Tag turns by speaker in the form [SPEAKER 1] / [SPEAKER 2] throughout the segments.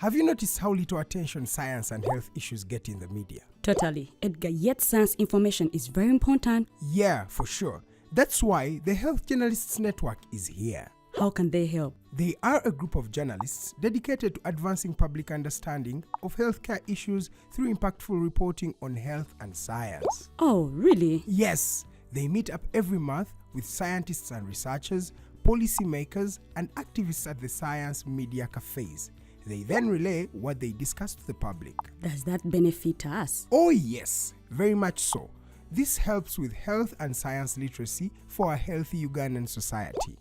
[SPEAKER 1] Have you noticed how little attention science and health issues get in the media?
[SPEAKER 2] Totally. Edgar, yet science information is very important.
[SPEAKER 1] Yeah, for sure. That's why the Health Journalists Network is here.
[SPEAKER 2] How can they help?
[SPEAKER 1] They are a group of journalists dedicated to advancing public understanding of healthcare issues through impactful reporting on health and science.
[SPEAKER 2] Oh, really?
[SPEAKER 1] Yes, they meet up every month with scientists and researchers, policymakers, and activists at the science media cafes. They then relay what they discuss to the public.
[SPEAKER 2] Does that benefit us?
[SPEAKER 1] Oh, yes, very much so. This helps with health and science literacy for a healthy Ugandan society.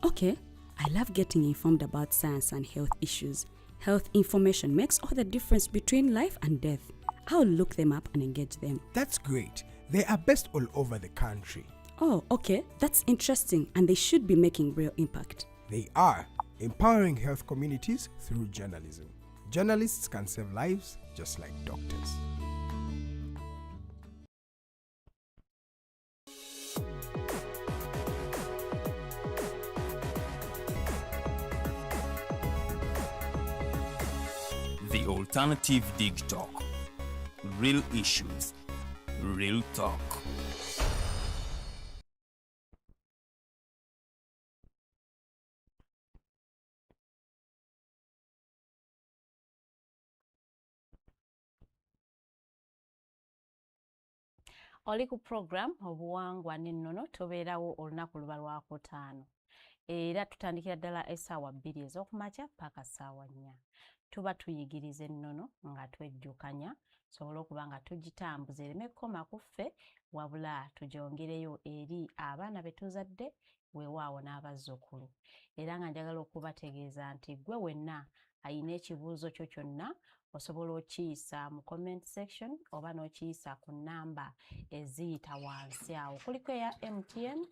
[SPEAKER 2] Okay. I love getting informed about science and health issues. Health information makes all the difference between life and death. I'll look them up and engage them.
[SPEAKER 1] That's great. They are based all over the country.
[SPEAKER 2] Oh, okay. That's interesting, and they should be making real impact.
[SPEAKER 1] They are empowering health communities through journalism. Journalists can save lives just like doctors.
[SPEAKER 3] The Alternative Dig Talk. Real issues, real talk.
[SPEAKER 4] Oli ku program Obuwangwa n'Ennono. Tubeerawo olunaku luba lwakutaano era tutandikira ddala essaawa 2 ez'okumakya paka ssaawa 4. Tuba tuyigiriza ennono nga twejjukanya, tusobole okuba nga tugitambuza ereme kukoma ku ffe, wabula tugyongereyo eri abaana be tuzadde, weewaawo n'abazzukulu. Era nga njagala okubategeeza nti gwe wenna ayina ekibuuzo kyo kyonna, osobola okiyisa mu comment section oba n'okiyisa ku nnamba eziyita wansi awo, kuliko eya MTN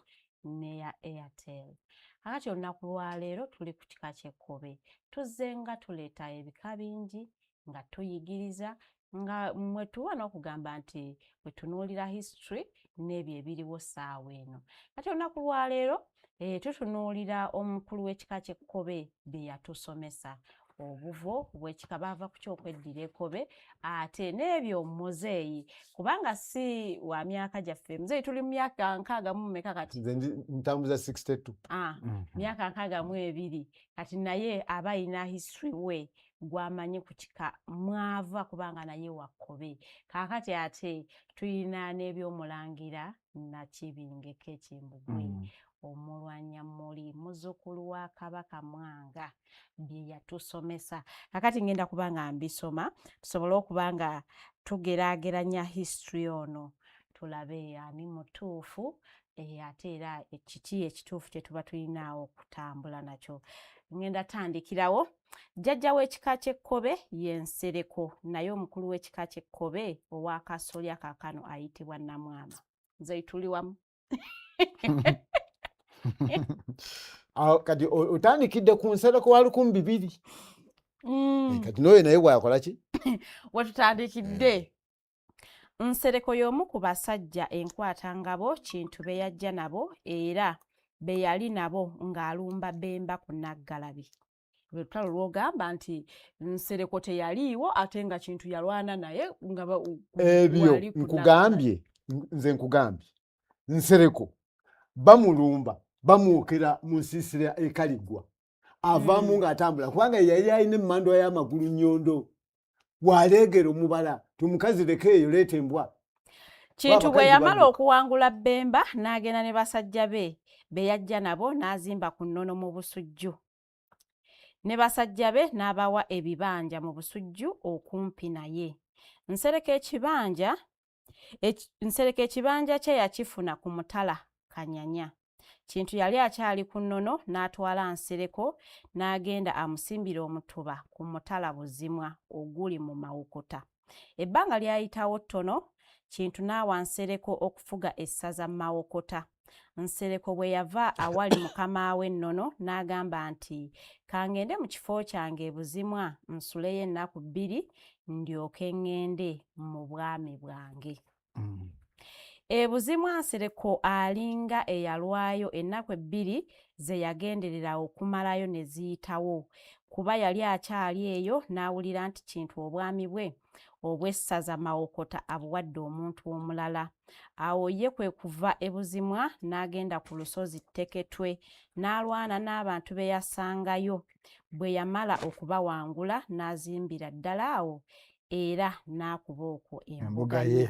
[SPEAKER 4] n'eya Airtel. Kakati olunaku lwaleero tuli ku kika ky'Ekkobe. Tuzze nga tuleeta ebika bingi nga tuyigiriza, nga mwe tuba n'okugamba nti bwe tunuulira history n'ebyo ebiriwo ssaawa eno. Kati olunaku lwaleero tutunuulira omukulu w'ekika ky'Ekkobe bye yatusomesa, obuvo bw'ekika, baava ku kyokweddira Ekkobe, ate n'ebyo muzeeyi, kubanga si wa myaka gyaffe. Muzeeyi, tuli mu myaka 60 mu meka kati?
[SPEAKER 5] Nze ntambuza 62.
[SPEAKER 4] Ah, myaka 62 kati, naye aba ayina history we gwamanyi ku kika mwava, kubanga naye wakkobe. Kaakati ate tuyina n'ebyomulangira Nakibingeko Ekimbugwe, omulwanyamuli, muzzukulu wa Kabaka Mwanga, bye yatusomesa. Kakati ngenda kuba nga mbisoma, tusobole okuba nga tugeraageranya history ono, tulabe ani mutuufu, ate era kiki ekituufu kye tuba tulinaawo okutambula nakyo. Ngenda tandikirawo. Jjajja w'ekika ky'Ekkobe ye Nsereko, naye omukulu w'ekika ky'Ekkobe ow'akasolya kaakano ayitibwa Namwama. Nze tuli wamu.
[SPEAKER 5] Awo kati otandikidde ku Nsereko wa 2000. Kati n'oyo naye bwakola ki?
[SPEAKER 4] Wetutandikidde, Nsereko y'omu ku basajja enkwatangabo Kintu be yajja nabo era be yali nabo ng'alumba Bemba ku Naggalabi. Lwe lutalo lw'ogamba nti Nsereko teyaliiwo, ate nga Kintu yalwana naye nga
[SPEAKER 5] ebyo
[SPEAKER 4] wali ku
[SPEAKER 5] Nkugambye, nze nkugambye, Nsereko bamulumba, bamwokera mu nsiisira Ekaliggwa, avaamu ng'atambula, kubanga yali alina emmandwa y'amagulu nnyondo, waleegera omubala ti omukazi leka eyo, leeta embwa.
[SPEAKER 4] Kintu bwe
[SPEAKER 5] Abakazi
[SPEAKER 4] yamala
[SPEAKER 5] badduka.
[SPEAKER 4] okuwangula Bemba, n'agenda ne basajja be be yajja nabo, n'azimba ku nnono mu Busujju, ne basajja be n'abawa ebibanja mu Busujju okumpi naye. Nsereko ekibanja kye yakifuna ku mutala Kanyanya. Kintu yali akyali ku nnono, n'atwala Nsereko n'agenda amusimbira omutuba ku mutala Buzimwa oguli mu Mawokota. Ebbanga lyayitawo ttono, Kintu n'awa Nsereko okufuga essaza Mawokota. Nsereko bwe yava awali mukama we Nnono, n'agamba nti, "Kangende mu kifo kyange e Buzimwa nsuleyo ennaku 2, ndyoke ŋŋende mu bwami bwange." E Buzimwa Nsereko alinga eyalwayo, ennaku 2 ze yagenderera okumalayo ne ziyitawo. Kuba yali akyali eyo n'awulira nti Kintu obwami bwe obw'essaza Mawokota abuwadde omuntu omulala. Awo ye kwe kuva e Buzimwa n'agenda ku lusozi Tteketwe n'alwana n'abantu be yasangayo. Bwe yamala okubawangula n'azimbira ddala awo era n'akuba okwo embuga ye.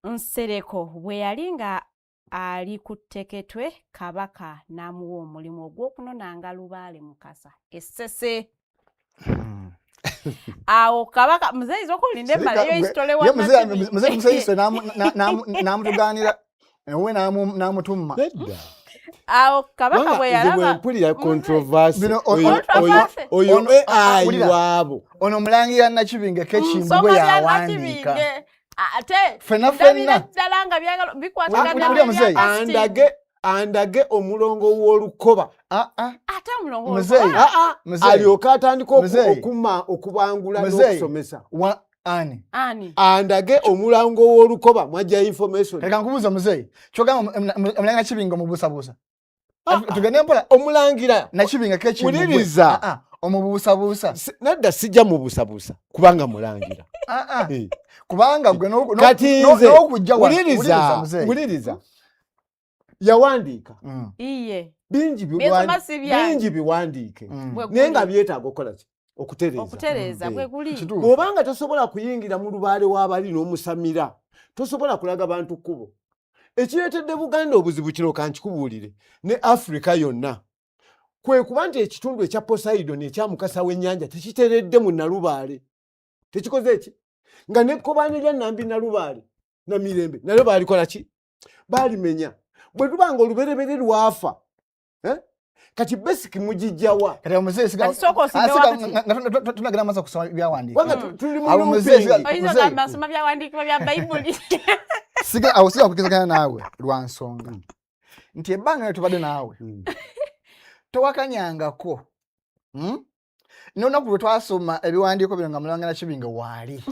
[SPEAKER 4] Nsereko bwe yali nga ali ku Tteketwe, Kabaka n'amuwa omulimu ogw'okunonanga Lubaale Mukasa e Ssese. Awo Kabaka muzeeyi sooka olinde mmaleyo hisitole wa
[SPEAKER 6] Muzeeyi hisitole n'amutugaanira ewe n'amutumma.
[SPEAKER 5] Nedda.
[SPEAKER 4] Awo Kabaka bwe yalaba
[SPEAKER 5] mpulira controversy
[SPEAKER 6] Bino
[SPEAKER 5] oyo
[SPEAKER 6] ono-
[SPEAKER 5] AI
[SPEAKER 6] wulira.
[SPEAKER 5] waabo.
[SPEAKER 6] Ono mulangira Nakibinge Kekimbugwe
[SPEAKER 4] Nsoma bya
[SPEAKER 6] yawandiika.
[SPEAKER 4] Nakibinge. Ate
[SPEAKER 6] Ffenna
[SPEAKER 4] ndabira
[SPEAKER 6] ffenna.
[SPEAKER 4] ddala nga byagala bikwatagana
[SPEAKER 6] Wulira muzeeyi.
[SPEAKER 4] n'ebya Austin.
[SPEAKER 5] Andage omulongo w'olukoba.
[SPEAKER 6] Ah, ah.
[SPEAKER 4] Ate omulongo
[SPEAKER 6] Muzeeyi.
[SPEAKER 4] w'olukoba.
[SPEAKER 5] Ah, ah,
[SPEAKER 6] Muzeeyi.
[SPEAKER 5] alyoke atandike
[SPEAKER 6] Muzeeyi.
[SPEAKER 5] okuma okubangula
[SPEAKER 6] Muzeeyi.
[SPEAKER 5] n'okusomesa.
[SPEAKER 6] Wa ani?
[SPEAKER 4] Ani?
[SPEAKER 5] Andage omulango w'olukoba mwajja information.
[SPEAKER 6] Leka nkubuuza muzeeyi. Kyogamba omulangira Nakibinge omubuusabuusa.
[SPEAKER 5] Ah, ah.
[SPEAKER 6] Tugende mpola.
[SPEAKER 5] Omulangira
[SPEAKER 6] Nakibinge Kekimbugwe.
[SPEAKER 5] Wuliriza.
[SPEAKER 6] Ah, ah. Omubuusabuusa.
[SPEAKER 5] Nedda sijja mubuusabuusa kubanga mulangira.
[SPEAKER 6] Ah, ah.
[SPEAKER 5] Eh.
[SPEAKER 6] Kubanga gwe
[SPEAKER 5] Kati nze
[SPEAKER 6] n'okujja wano.
[SPEAKER 5] wuliriza,
[SPEAKER 6] Wuliriza muzeeyi.
[SPEAKER 5] wuliriza. Yawandiika
[SPEAKER 4] Iye.
[SPEAKER 5] bingi
[SPEAKER 4] Byensoma si byange.
[SPEAKER 5] bingi biwandiike
[SPEAKER 4] Bwe
[SPEAKER 5] naye nga
[SPEAKER 4] guli.
[SPEAKER 5] byetaaga okukola ki? Okutereeza.
[SPEAKER 4] Okutereeza bwe guli.
[SPEAKER 6] Kituufu.
[SPEAKER 5] Bw'obanga tosobola kuyingira mu lubaale w'abali n'omusamira, tosobola kulaga bantu kkubo. Ekireetedde Buganda obuzibu kino kankikubuulire ne Afrika yonna kwe kuba nti ekitundu ekya Poseidon ekya Mukasa w'ennyanja tekiteredde mu Nalubaale, tekikoze eki nga n'ekkobaane lya Nambi Nalubaale na Mirembe nalyo baalikola ki? Baalimenya. Bwe tuba nga olubereberye lwafa, Kati basic mugijjawa.
[SPEAKER 6] Kati omuzeeyi siga-
[SPEAKER 4] Kati sooka osimbe
[SPEAKER 6] Ah, siga-
[SPEAKER 4] wakati.
[SPEAKER 6] nga tunagenda maaso kusoma byawandiikibwa.
[SPEAKER 5] Kubanga tuli mu
[SPEAKER 6] Abo muzeeyi
[SPEAKER 5] looping.
[SPEAKER 6] siga-
[SPEAKER 4] Oyinza
[SPEAKER 6] muzeeyi.
[SPEAKER 4] ogamba asoma byawandiikibwa bya Bayibuli.
[SPEAKER 6] Siga, awo siga kukirizagana naawe lwa nsonga nti ebbanga lye tubadde naawe towakanyangako. N'olunaku lwe twasoma ebiwandiiko bino nga Mulangira Nakibinge waali.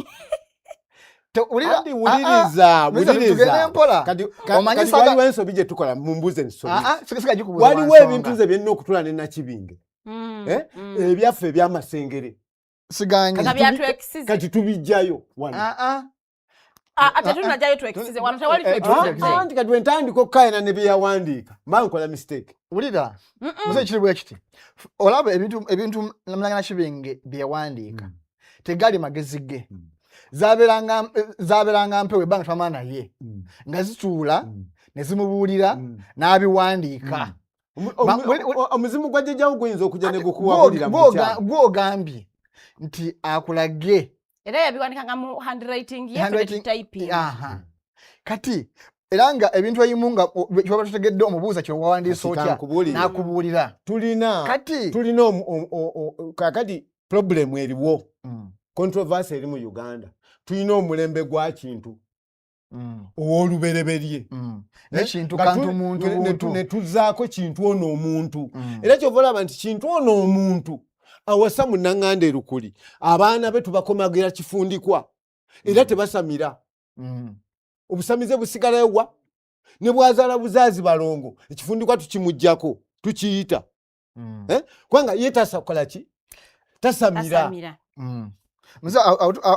[SPEAKER 5] Andi wuliriza,
[SPEAKER 6] Ah, ah, tugende
[SPEAKER 5] wuliriza.
[SPEAKER 6] mpola.
[SPEAKER 5] Kati
[SPEAKER 6] Omanyi
[SPEAKER 5] kati waliwo ensobi gye tukola mu mbuzi ensobi.
[SPEAKER 6] Ah, ah, siga gikubuuza
[SPEAKER 5] Waliwo
[SPEAKER 6] lwa
[SPEAKER 5] ebintu
[SPEAKER 6] nsonga.
[SPEAKER 5] nze bye nnina okutula ne Nakibinge. Ebyaffe eby'amasengere.
[SPEAKER 6] Siganye.
[SPEAKER 4] Nga byatwekisize.
[SPEAKER 5] Kati tubijjayo wano.
[SPEAKER 6] Ah, ah.
[SPEAKER 4] Ah, ah, tetunajjayo twekisize wano, tewali twekisize.
[SPEAKER 5] Ah, anti kati bwe ntandika okukaayana ne bye yawandiika, mba nkola mistake.
[SPEAKER 6] Wulira. Muzeeyi kiri bwe kiti. Olaba ebintu Mulangira Nakibinge bye yawandiika. Tegali magezi ge. Zabeeranga mpewo ebbanga twamala naye. Nga zituula, ne zimubuulira, n'abiwandiika.
[SPEAKER 5] Omuzimu gwa jjajjawo guyinza okujja ne gukuwabulira mu bukyamu.
[SPEAKER 6] Gw'ogambye nti akulage.
[SPEAKER 4] Era yabiwandikanga mu handwriting ye,
[SPEAKER 6] Handwriting,
[SPEAKER 4] typing.
[SPEAKER 6] Aha. Kati era nga ebintu ebimu nga kyoba tutegedde omubuuza kye wawandiise
[SPEAKER 5] Kati
[SPEAKER 6] otya,
[SPEAKER 5] kankubuulire.
[SPEAKER 6] n'akubuulira. Kati
[SPEAKER 5] Tulina kaakati problem eriwo. Controversy eri mu Uganda. Tulina omulembe gwa Kintu. Ow'olubereberye.
[SPEAKER 6] N'ekintu
[SPEAKER 5] Nga
[SPEAKER 6] kantu muntu buntu.
[SPEAKER 5] ne tuzzaako Kintu ono omuntu. Era ky'ova olaba nti Kintu ono omuntu awasa munnaŋŋanda erukuli, abaana be tubakomagira kifundikwa era tebasamira. Obusamize busigalayo wa? Ne bw'azaala buzaazi balongo, ekifundikwa tukimuggyako, tukiyita. Kubanga ye tasa kukola ki? Tasamira.
[SPEAKER 4] Tasamira.
[SPEAKER 6] Muze,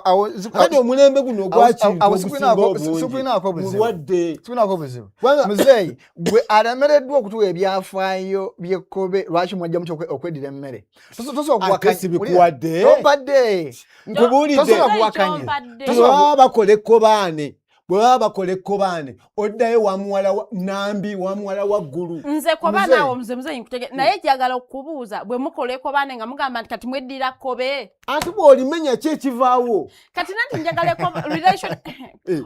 [SPEAKER 6] awo,
[SPEAKER 5] Kati omulembe guno ogwa Kintu ogusinga obungi
[SPEAKER 6] sikulinako buzibu.
[SPEAKER 5] mulwadde.
[SPEAKER 6] Sikulinako buzibu.
[SPEAKER 5] Kubanga
[SPEAKER 6] Muzeeyi, gwe alemereddwa okutuwa ebyafaayo by'ekkobe, lwaki mwajja mutya okweddira emmere? Tosobola
[SPEAKER 5] Ate
[SPEAKER 6] kuwakanya.
[SPEAKER 5] sibikuwadde.
[SPEAKER 6] Tompadde.
[SPEAKER 5] Nkubuulidde.
[SPEAKER 6] Tosobola kuwakanya.
[SPEAKER 4] Tompadde.
[SPEAKER 5] Bwe baba bakola ekkobaane, bwe baba bakola ekkobaane, oddayo wa muwala wa Nambi, wa muwala wa Ggulu.
[SPEAKER 4] Nze koba
[SPEAKER 6] Muzeeyi.
[SPEAKER 4] naawe omuze, muzeeyi nkutege, naye njagala okubuuza, bwe mukola ekkobaane nga mugamba nti kati mweddira kkobe.
[SPEAKER 5] Ate bw'olimenya ki ekivaawo?
[SPEAKER 4] Kati nanti njagala relation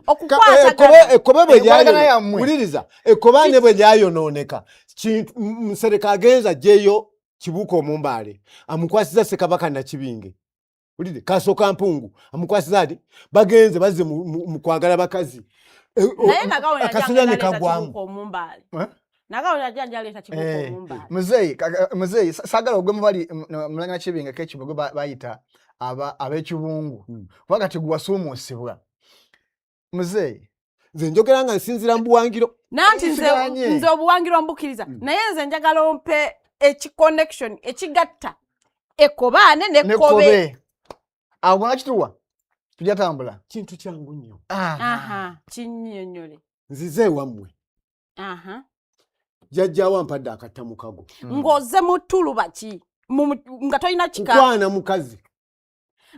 [SPEAKER 4] okukwatagana.
[SPEAKER 5] Ekkobe bwe
[SPEAKER 6] Enkolagana
[SPEAKER 5] lyayono-
[SPEAKER 6] yammwe.
[SPEAKER 5] Wuliriza, ekkobaane bwe lyayonooneka, Kintu, Nsereko agenza aggyeyo Kibuuka Omumbaale, amukwasiza Ssekabaka Nakibinge. Wulire, Kasooka Mpungu amukwasiza ati bagenze bazze mu kwagala bakazi.
[SPEAKER 4] Naye nagawo yajja
[SPEAKER 5] Akasolya ne
[SPEAKER 4] ng'aleeta
[SPEAKER 5] kagwamu.
[SPEAKER 4] Kibuuka Omumbaale.
[SPEAKER 6] Eh?
[SPEAKER 4] Nagawo yajja ng'aleeta Kibuuka Omumbaale.
[SPEAKER 6] Muzeeyi, muzeeyi, saagala ogwe mu bali, Mulangira Nakibinge Kekimbugwe bayita ab'ekibungu. Kuba kati gwe wasuumuusibwa. Muzeeyi.
[SPEAKER 5] Nze njogera nga nsinziira mu buwangiro.
[SPEAKER 4] Nanti
[SPEAKER 6] Nsiganye.
[SPEAKER 4] nze obuwangiro mbukkiriza. Naye nze njagala ompe ekiconnection ekigatta Ekkobaane nekkobe.
[SPEAKER 6] Nekkobe awo bona kituwa tujja tambula.
[SPEAKER 5] Kintu kyangu nnyo.
[SPEAKER 4] Aha, kinnyonnyole.
[SPEAKER 5] Nzize ewammwe. Jjajjaawo ampadde akatta mukago.
[SPEAKER 4] Ng'ozze mu ttuluba ki? Nga tolina kika.
[SPEAKER 5] Kukwana mukazi.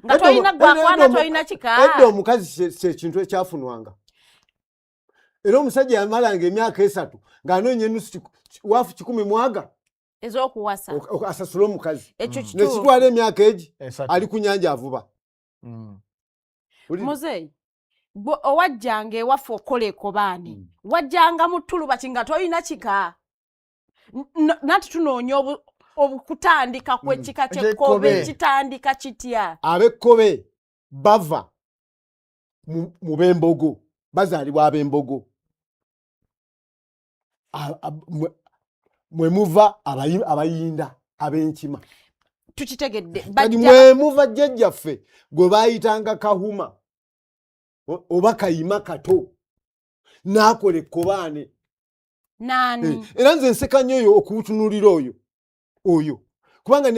[SPEAKER 4] Nga tolina gwakwana, tolina kika.
[SPEAKER 5] Edda omukazi kyekintu ekyafunwanga, era omusajja yamalanga emyaka 3 ng'anoonya enusu waafu 100 mwaga
[SPEAKER 4] ez'okuwasa
[SPEAKER 5] asasule omukazi.
[SPEAKER 4] Ekyo kituufu.
[SPEAKER 5] Nekitwala emyaka egi
[SPEAKER 6] 3.
[SPEAKER 5] Ali ku nyanja avuba. Wulira.
[SPEAKER 4] Muzeeyi, gwe owajjanga ewaffe okukola ekobaani, wajjanga mu ttuluba ki nga tolina kika? Nanti tunoonya okutandika kw'ekika ky'ekkobe.
[SPEAKER 6] Eky'ekkobe.
[SPEAKER 4] Kitandika kitya?
[SPEAKER 5] Ab'ekkobe bava mu b'embogo, bazaalibwa ab'embogo. Mwe muva abayinda ab'enkima.
[SPEAKER 4] Tukitegedde.
[SPEAKER 5] Kati
[SPEAKER 4] Bajja
[SPEAKER 5] mwe muva jjajjaffe gwe baayitanga Kahuma oba Kayima Kato, n'akola ekkobaane.
[SPEAKER 4] Naani?
[SPEAKER 5] Era nze nseka nnyo oyo okutunuulira oyo kubanga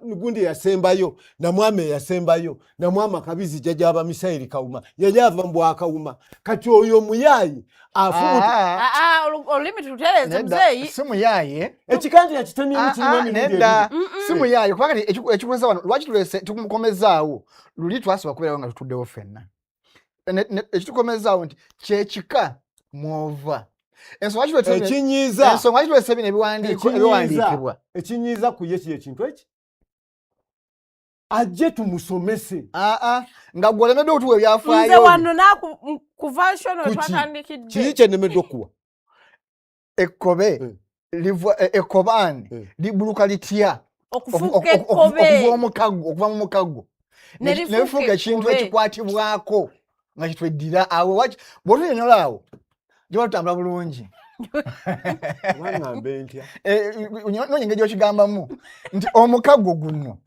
[SPEAKER 5] gundi eyasembayo, namwama eyasembayo, namwama Kabizi, jjajja w'Abamisayiri Kawuma, yali ava mu Bwakawuma. Kati oyo omuyaayi afubutu.
[SPEAKER 6] Ah,
[SPEAKER 4] Ah, ah, olulimi tutereeze.
[SPEAKER 6] Nedda,
[SPEAKER 4] Muzeeyi.
[SPEAKER 6] si muyaaye.
[SPEAKER 5] Ekika nti yakitemyemu kirimu
[SPEAKER 6] Ah, ah,
[SPEAKER 5] emirundi
[SPEAKER 6] nedda.
[SPEAKER 5] ebiri.
[SPEAKER 6] Si muyaaye, kubanga ekikozesa wano lwaki tulese tukumukomezaawo luli twasobola kubeerawo nga tutuddewo ffenna. Ekitukomezaawo nti kyekika mwova ensonga
[SPEAKER 5] Ekinyiiza
[SPEAKER 6] ensonga lwaki tulese bino ebiwandiiko ebiwandiikibwa.
[SPEAKER 5] Ekinyiiza ku ye kiri ekintu eki ajje tumusomese.
[SPEAKER 6] Aa, nga gwe olemeddwa okutuwa
[SPEAKER 4] Nze
[SPEAKER 6] ebyafaayo.
[SPEAKER 4] wano naku kuva shono
[SPEAKER 5] Kuki?
[SPEAKER 4] twatandikidde.
[SPEAKER 5] Kiri kyenemeddwa okuwa.
[SPEAKER 6] Ekkobe livwa ekkobaane libuluka litya
[SPEAKER 4] okufuuka
[SPEAKER 6] okuva
[SPEAKER 4] ekkobe
[SPEAKER 6] omukago, okuva mu mukago
[SPEAKER 4] Ne
[SPEAKER 6] ne
[SPEAKER 4] lifuuka
[SPEAKER 6] lifuuka ekintu
[SPEAKER 4] ekkobe.
[SPEAKER 6] ekikwatibwako nga kitweddira awo. Bw'otunyonyola awo gyoba tutambula bulungi.
[SPEAKER 5] Oba ŋŋambe ntya?
[SPEAKER 6] Noonya engeri gyokigambamu nti omukago guno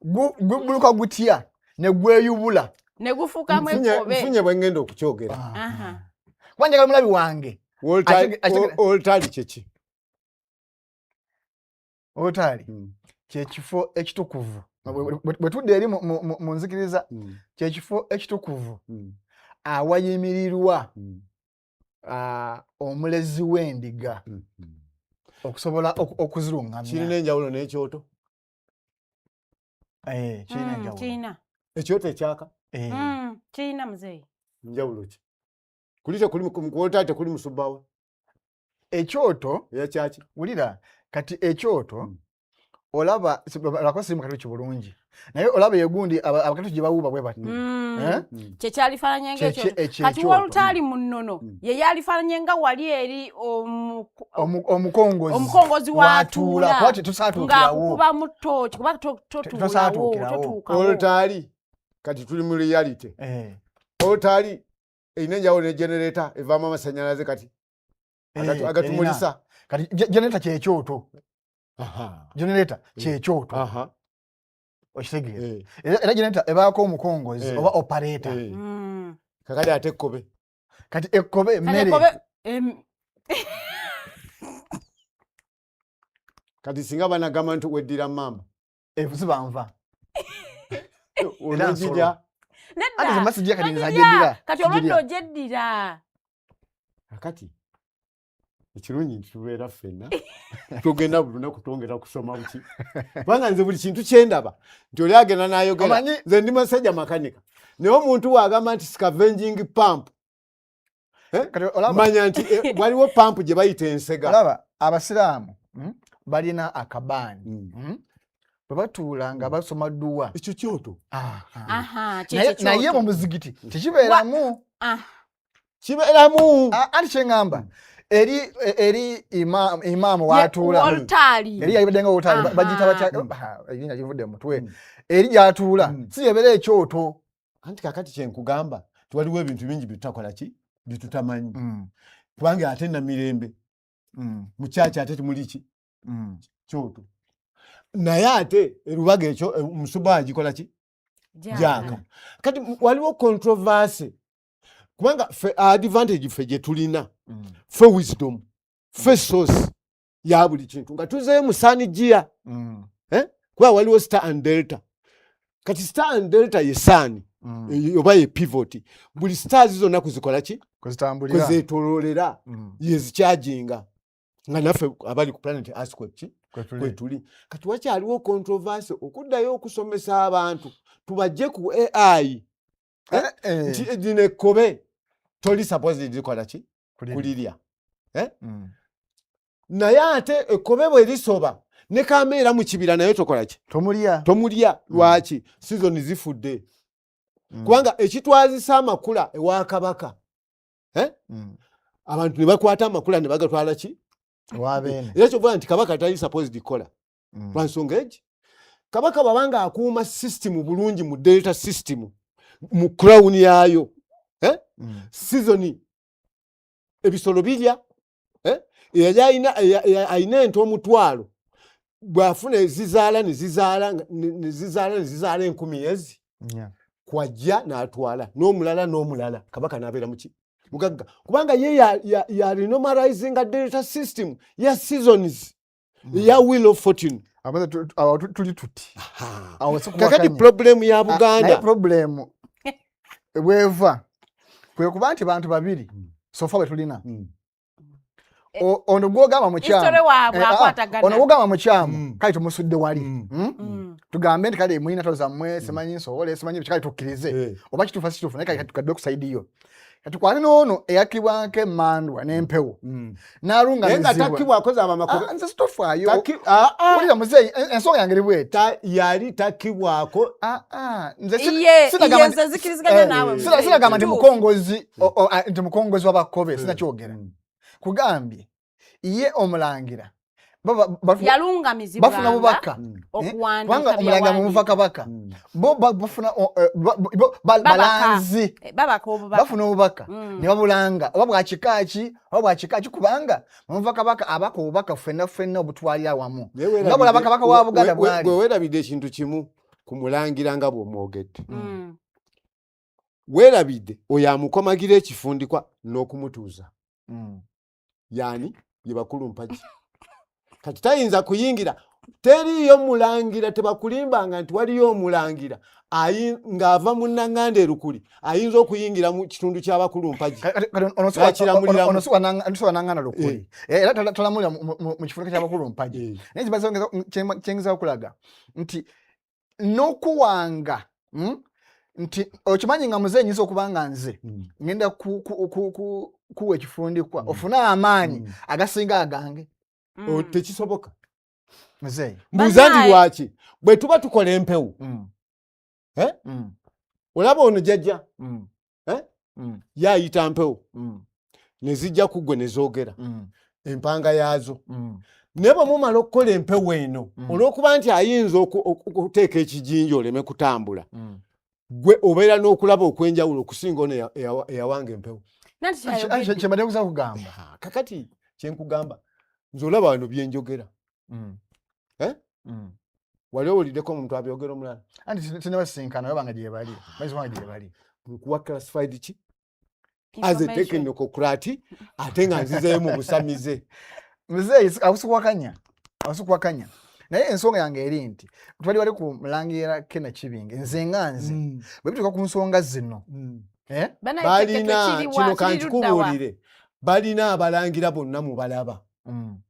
[SPEAKER 6] gubuluka gutya ne gweyubula
[SPEAKER 4] ne gufuukamu ekkobe.
[SPEAKER 5] Nfunye bwe ŋŋenda okukyogera.
[SPEAKER 6] Kuba njagala mulabi wange
[SPEAKER 5] Olutaali kyeki?
[SPEAKER 6] Olutaali kyekifo ekitukuvu. Bwe tudda eri mu nzikiriza, kyekifo ekitukuvu awayimirirwa omulezi w'endiga okusobola okuziruŋŋamya.
[SPEAKER 5] Kirina enjawulo n'ekyoto?
[SPEAKER 6] Eh, kirina enjawulo.
[SPEAKER 4] Kirina.
[SPEAKER 5] Ekyoto ekyaka?
[SPEAKER 6] Eh.
[SPEAKER 4] Kirina, muzeeyi.
[SPEAKER 5] Njawulo ki? Kuli tekuli kuolutaali, tekuli musubbawa?
[SPEAKER 6] Ekyoto
[SPEAKER 5] eyakyaki?
[SPEAKER 6] Wulira, kati ekyoto olaba lwakuba siri mukatuliki bulungi, naye olaba egundi abakatuliki gye bawuuba bwe bati. Eh?
[SPEAKER 4] Kyekyalifaananye ngaekyoto. Kati
[SPEAKER 6] ekyoto.
[SPEAKER 4] Wolutaali mu nnono ye yalifaananye nga wali eri
[SPEAKER 6] omukongozi
[SPEAKER 4] omukongozi
[SPEAKER 6] watuula
[SPEAKER 4] watuula
[SPEAKER 6] kuba tetusaatuukirawo.
[SPEAKER 4] Ng'akukubamu tooki kuba totuulawo.
[SPEAKER 6] Tosaatuukirawo.
[SPEAKER 4] Totuukawo.
[SPEAKER 5] Olutaali kati tuli mu reality. Olutaali erina enjawulo ne generator evaamu amasanyalaze kati agatumulisa?
[SPEAKER 6] Erina. Kati generator kyekyoto. Generator kyekyoto. Okitegeera? Era generator ebaako omukongozi oba operator.
[SPEAKER 5] Kakati ate ekkobe?
[SPEAKER 6] Kati ekkobe
[SPEAKER 4] Kati
[SPEAKER 6] mmere.
[SPEAKER 4] Ekkobe
[SPEAKER 5] Kati singa banagamba nti weddira mamba?
[SPEAKER 6] Ziba nva.
[SPEAKER 5] Onogirya?
[SPEAKER 6] Ate
[SPEAKER 4] Nedda.
[SPEAKER 6] ze masijja kati nze
[SPEAKER 4] Togirya.
[SPEAKER 6] ajeddira.
[SPEAKER 4] Kati olwedde
[SPEAKER 6] Sigirya.
[SPEAKER 4] ogyeddira.
[SPEAKER 5] Kakati ekirungi nti tubeera ffenna, tugenda buli lunaku twongera kusoma buki, kubanga nze buli kintu kyendaba nti oli agenda n'ayogera. Nze ndi musajja makanika, naye omuntu bw'agamba nti scavenging pump,
[SPEAKER 6] Kati olaba
[SPEAKER 5] manya nti waliwo pampu gye bayita ensega.
[SPEAKER 6] Olaba abasiraamu, balina akabaani. Bwe batuula nga basoma dduwa.
[SPEAKER 5] Ekyo kyoto.
[SPEAKER 6] Aha.
[SPEAKER 4] Aha,
[SPEAKER 6] Naye
[SPEAKER 4] kyekyo
[SPEAKER 6] naye
[SPEAKER 4] kyoto.
[SPEAKER 6] mu muzigiti tekibeeramu.
[SPEAKER 4] Ah,
[SPEAKER 5] Kibeeramu.
[SPEAKER 6] Ah, anti kyeŋŋamba eri imaamu watuula
[SPEAKER 4] Wolutaali.
[SPEAKER 6] eri yalibadde nga wolutaali bagiyita batya? Ah, erinnya livudde mu mutwe. Eri gyatuula si yebeera ekyoto.
[SPEAKER 5] Anti kakati kyenkugamba nti waliwo ebintu bingi byetutakola ki byetutamanyi, kubanga ate Namirembe mu kyaki ate temuli ki kyoto, naye ate erubaga ekyo omusubaa agikola ki gyaka. Kati waliwo controversy, kubanga fe advantage ffe gye tulina, fe wisdom, fe source. Ya buli kintu nga tuzeeyo mu sun gear. Eh? Kuba waliwo star and delta. Kati star and delta ye sun oba ye pivot. Buli stars zonna kuzikola ki?
[SPEAKER 6] Kwezitambulira.
[SPEAKER 5] Kwezeetoloolera. Yezikyajinga nga naffe abali ku planet earth kweki
[SPEAKER 6] Kwetuli.
[SPEAKER 5] Kwetuli. Kati wakyaliwo controversy okuddayo okusomesa abantu tubajje ku AI.
[SPEAKER 6] Eh, eh.
[SPEAKER 5] Nti lino ekkobe toli supposed likola ki?
[SPEAKER 6] Kulirya.
[SPEAKER 5] Kulirya. Naye ate ekkobe bwe lisoba ne kameera mu kibira naye tokola ki?
[SPEAKER 6] Tomulya.
[SPEAKER 5] Tomulya. Lwaki? Sizoni zifudde. Kubanga ekitwazisa amakula ewa kabaka, eh? Abantu ne bakwata amakula ne bagatwala ki?
[SPEAKER 6] Wabeene.
[SPEAKER 5] Era kyovuga nti kabaka tali supposed kukola. Lwa nsonga egi, kabaka bwabanga akuuma system bulungi mu delta system, mu crown yaayo, eh? Season ebisolo birya, eh? Eyali alina ente 10,000, bw'afuna ezizaala ne zizaala ne zizaala ne zizaala 1000 ezi kwajja n'atwala n'omulala n'omulala, kabaka n'abeera muki? Mugagga, kubanga ye ya renormalizinga delta system ya seasons, ya wheel of fortune.
[SPEAKER 6] Abaza awo tuli tuti.
[SPEAKER 5] Aha.
[SPEAKER 6] Awo sikuwakanya.
[SPEAKER 5] Kakati problem ya
[SPEAKER 6] Ah, naye
[SPEAKER 5] Buganda
[SPEAKER 6] problem bweva kwe kuba nti bantu babiri so far bwe tulina. Ono gwogamba mukyamu.
[SPEAKER 4] History waabwe
[SPEAKER 6] Eh, ah,
[SPEAKER 4] akwatagana.
[SPEAKER 6] ono gwogamba mukyamu, kale tumusudde wali. Tugambe nti kale mulina ntalo zammwe, simanyi nsobole, simanyi biki, kale tukkirize. Oba kituufu si kituufu, naye kale tukadde ku side yo. Kati kwate n'ono eyakkibwako emmandwa n'empewo
[SPEAKER 5] Naye nga
[SPEAKER 6] n'alungamizibwa.
[SPEAKER 5] takkibwako zaba makobe.
[SPEAKER 6] Ah, nze sitofaayo.
[SPEAKER 5] Ah, ah.
[SPEAKER 6] Wulira muzeeyi, ensonga yange eri bweti.
[SPEAKER 5] Yali takkibwako.
[SPEAKER 6] Ah, ah, nze
[SPEAKER 4] Iye,
[SPEAKER 6] sinagamba
[SPEAKER 4] iye,
[SPEAKER 6] nti
[SPEAKER 4] nze nzikiriziganya naawe, muzeeyi.
[SPEAKER 6] sinagamba nti
[SPEAKER 4] Kituufu.
[SPEAKER 6] mukongozi, nti mukongozi w'abakobe, sinakyogera. Kugambye ye omulangira
[SPEAKER 4] Yalungamizibwanga
[SPEAKER 6] bafuna bubaka.
[SPEAKER 4] Okuwandiika
[SPEAKER 6] Kubanga omulangira
[SPEAKER 4] byawandiika.
[SPEAKER 6] mumuva kabaka, bo bafuna bo
[SPEAKER 4] Babaka.
[SPEAKER 6] balanzi.
[SPEAKER 4] Babaka obubaka.
[SPEAKER 6] Bafuna obubaka ne babulanga oba bwakikaaki oba bwakikaaki, kubanga muva kabaka abaka obubaka ffenna ffenna obutwalira awamu
[SPEAKER 5] Naye weerabidde
[SPEAKER 6] nga bw'olaba kabaka wa Buganda bw'ali.
[SPEAKER 5] Gwe weerabidde ekintu kimu ku mulangira nga bw'omwogedde. Weerabidde oyo amukomagira ekifundikwa n'okumutuuza. Yani ye bakulu mpagi. Kati tayinza kuyingira, teriiyo mulangira, tebakulimbanga nti waliyo omulangira ng'ava mu Naŋŋanda erukuli ayinza okuyingira mu kitundu ky'abakulu mpagi.
[SPEAKER 6] Kati ono
[SPEAKER 5] N'akiramuliramu.
[SPEAKER 6] ono si wa Naŋŋanda lukuli. Era talamulira mu kifuniko ky'abakulu mpagi. Naye kyengezaako okulaga nti n'okuwanga, nti okimanyi nga muzeeyi nyinza okuba nga nze ngenda kuwa ekifundikwa ofune amaanyi agasinga agange.
[SPEAKER 5] Tekisoboka.
[SPEAKER 6] Muzeeyi.
[SPEAKER 5] Mbuuza nti
[SPEAKER 4] Banaye.
[SPEAKER 5] lwaki bwe tuba tukola empewo, Eh? Olaba ono jjajja, Eh? Ye ayita mpewo ne zijja ku ggwe ne zoogera empanga yaazo, naye bwe mumala okukola empewo eno, olw'okuba nti ayinza okuteeka ekijinja oleme kutambula, gwe obeera n'okulaba okw'enjawulo okusinga ono eyawanga empewo.
[SPEAKER 4] Nanti kyayogedde.
[SPEAKER 6] Kyembadde kuza kugamba.
[SPEAKER 5] Ah, kakati kyenkugamba nze olaba wano byenjogera, Eh? Wali owuliddeko omuntu abyogera omulala?
[SPEAKER 6] Anti sinabasinkana, oba nga gyebali, bayinza okuba nga gyebali.
[SPEAKER 5] Nkuwa classified ki as a
[SPEAKER 4] Information.
[SPEAKER 5] technocrat, ate nga nzizeeyo mu busamize.
[SPEAKER 6] Muzeeyi, awo sikuwakanya, naye ensonga yange eri nti twali wali ku mulangira Kena Kibinge, nze nga nze bwe bituuka ku nsonga zino, eh?
[SPEAKER 4] Banaye,
[SPEAKER 5] Balina
[SPEAKER 4] kiri
[SPEAKER 5] kino
[SPEAKER 4] wa, kiri ludda wa?
[SPEAKER 5] Kankikubuulire, balina abalangira bonna mubalaba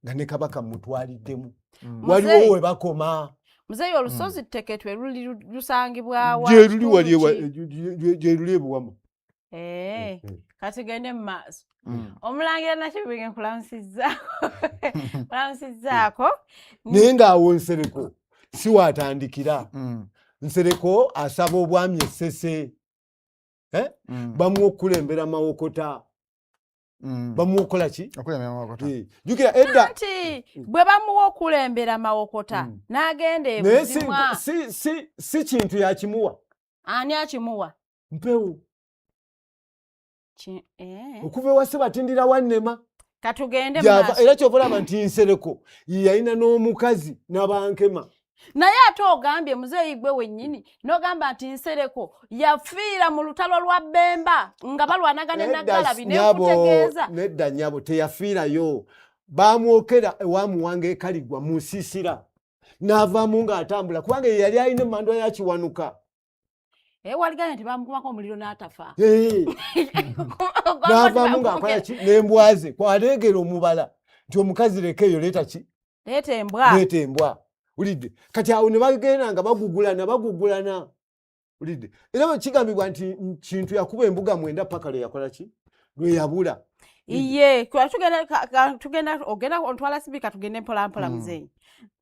[SPEAKER 5] nga ne kabaka mutwaliddemu, waliwo we bakoma.
[SPEAKER 4] Muzeeyi, olusozi Tteketwe luli lusangibwa wa?
[SPEAKER 5] Gyeruli wali
[SPEAKER 4] Kitundu ki?
[SPEAKER 5] gyeruli ebuwama.
[SPEAKER 4] Kati gende mu maaso. Omulangira Nakibinge, nkulamusizzaako.
[SPEAKER 5] Naye ng'awo Nsereko si waatandikira. Nsereko asaba obwami Essese, eh? Bamuwa okukulembera Mawokota. Bamuwa okukola ki?
[SPEAKER 6] Okulembera Mawokota.
[SPEAKER 5] Jjukira edda
[SPEAKER 4] Nti bwe bamuwa okulembera Mawokota, n'agenda
[SPEAKER 5] Naye si,
[SPEAKER 4] ebuzimwa.
[SPEAKER 5] si kintu yakimuwa.
[SPEAKER 4] Ani akimuwa?
[SPEAKER 5] Mpewo.
[SPEAKER 4] Ki.
[SPEAKER 5] Okuva ewa Sebatindira wannema.
[SPEAKER 4] Katugende mu
[SPEAKER 5] Gyava
[SPEAKER 4] maaso.
[SPEAKER 5] era kyova olaba nti Nsereko ye yalina n'omukazi Nabankema.
[SPEAKER 4] Naye ate ogambye, muzeeyi, gwe wennyini n'ogamba nti Nsereko yafiira mu lutalo lwa Bemba nga balwanagana
[SPEAKER 5] Nedda,
[SPEAKER 4] enaggalabi
[SPEAKER 5] nnyabo,
[SPEAKER 4] nekutegeeza.
[SPEAKER 5] Nedda nnyabo, teyafiirayo. Bamwokera ewa Muwanga ekaligwa mu nsiisira, n'avaamu ng'atambula kubanga ye yali alina emmandwa ya Kiwanuka.
[SPEAKER 4] Eh, waliganya nti bamukumako omuliro n'atafa.
[SPEAKER 5] N'avaamu ng'akola ki n'embwa ze, kwaleegera omubala nti omukazi leka eyo, leeta ki,
[SPEAKER 4] leeta embwa,
[SPEAKER 5] leeta embwa. Ulidde? Kati awo ne bagenda nga bagugulana bagugulana, ulidde? Era bwe kigambibwa nti Kintu yakuba embuga 9 paka lwe yakola ki, lwe yabula.
[SPEAKER 4] Iye tugenda tugenda ogenda ontwala sibika, tugende mpola mpola. Muzeeyi,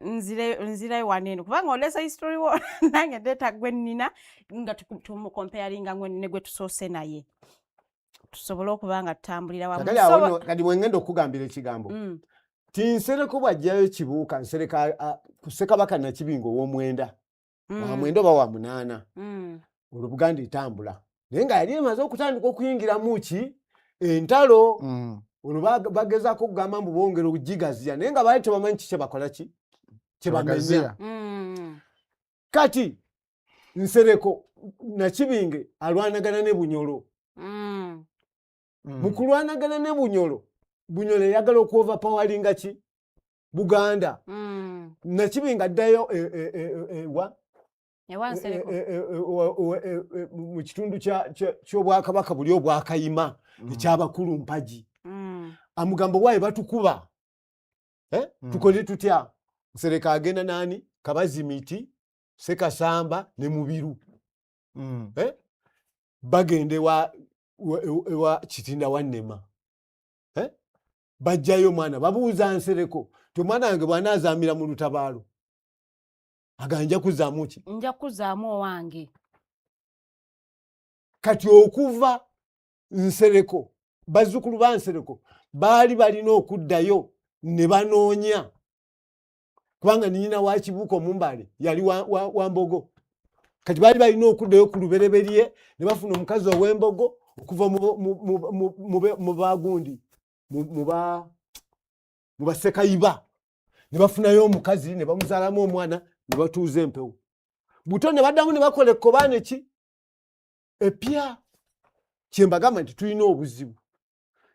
[SPEAKER 4] nzire nzire wano eno kubanga oleesa history wo, nange ndeeta gwe nnina nga tumucomparinga ne gwe tusoose naye, tusobole okuba nga tutambulira wamu.
[SPEAKER 5] Kakati awo nno, kati bwe ngenda okukugambira ekigambo ti Nsereko bw'ajjayo Kibuuka, Nsereko ku Ssekabaka Nakibinga ow'omwenda, wa 9 oba wa 8, olwo Buganda etambula, naye nga yali emaze okutandika okuyingiramu ki, entalo. Olwo bagezaako okugamba mbu bongera okugigaziya, naye nga baali tebamanyi ki kyebakola, ki kyebamenya.
[SPEAKER 6] Kyebagaziya.
[SPEAKER 5] Kati Nsereko Nakibinge alwanagana ne Bunyolo. Mu kulwanagana ne Bunyolo, Bunyolo eyagala okuoverpoweringa ki, Buganda. Nakibinge addayo ewa
[SPEAKER 4] Ewa Nsereko.
[SPEAKER 5] Mu kitundu ky'obwakabaka buli obwakayima ekyabakulu Mpagi. Amugamba, waayi batukuba. Eh? Tukole tutya? Nsereko agenda nani, Kabazimiti, Sekasamba ne Mubiru. Eh? Bagenda ewa Kitinda Wannema. Eh? Bajjayo omwana, babuuza Nsereko ti omwana wange bw'anaazaamira mu lutabaalo, aga nja kuzaamu ki?
[SPEAKER 4] Nja kuzaamu owange.
[SPEAKER 5] Kati okuva Nsereko, bazzukulu ba Nsereko baali balina okuddayo ne banoonya, kubanga nyina wa Kibuuka Omumbale yali wa Mbogo. Kati baali balina okuddayo ku lubereberye ne bafuna omukazi ow'Embogo okuva mu bagundi, mu Basekayiba, ne bafunayo omukazi ne bamuzaalamu omwana ne batuuza empewo buto, ne baddamu ne bakola ekkobaane ki epya. Kyembagamba nti tulina obuzibu,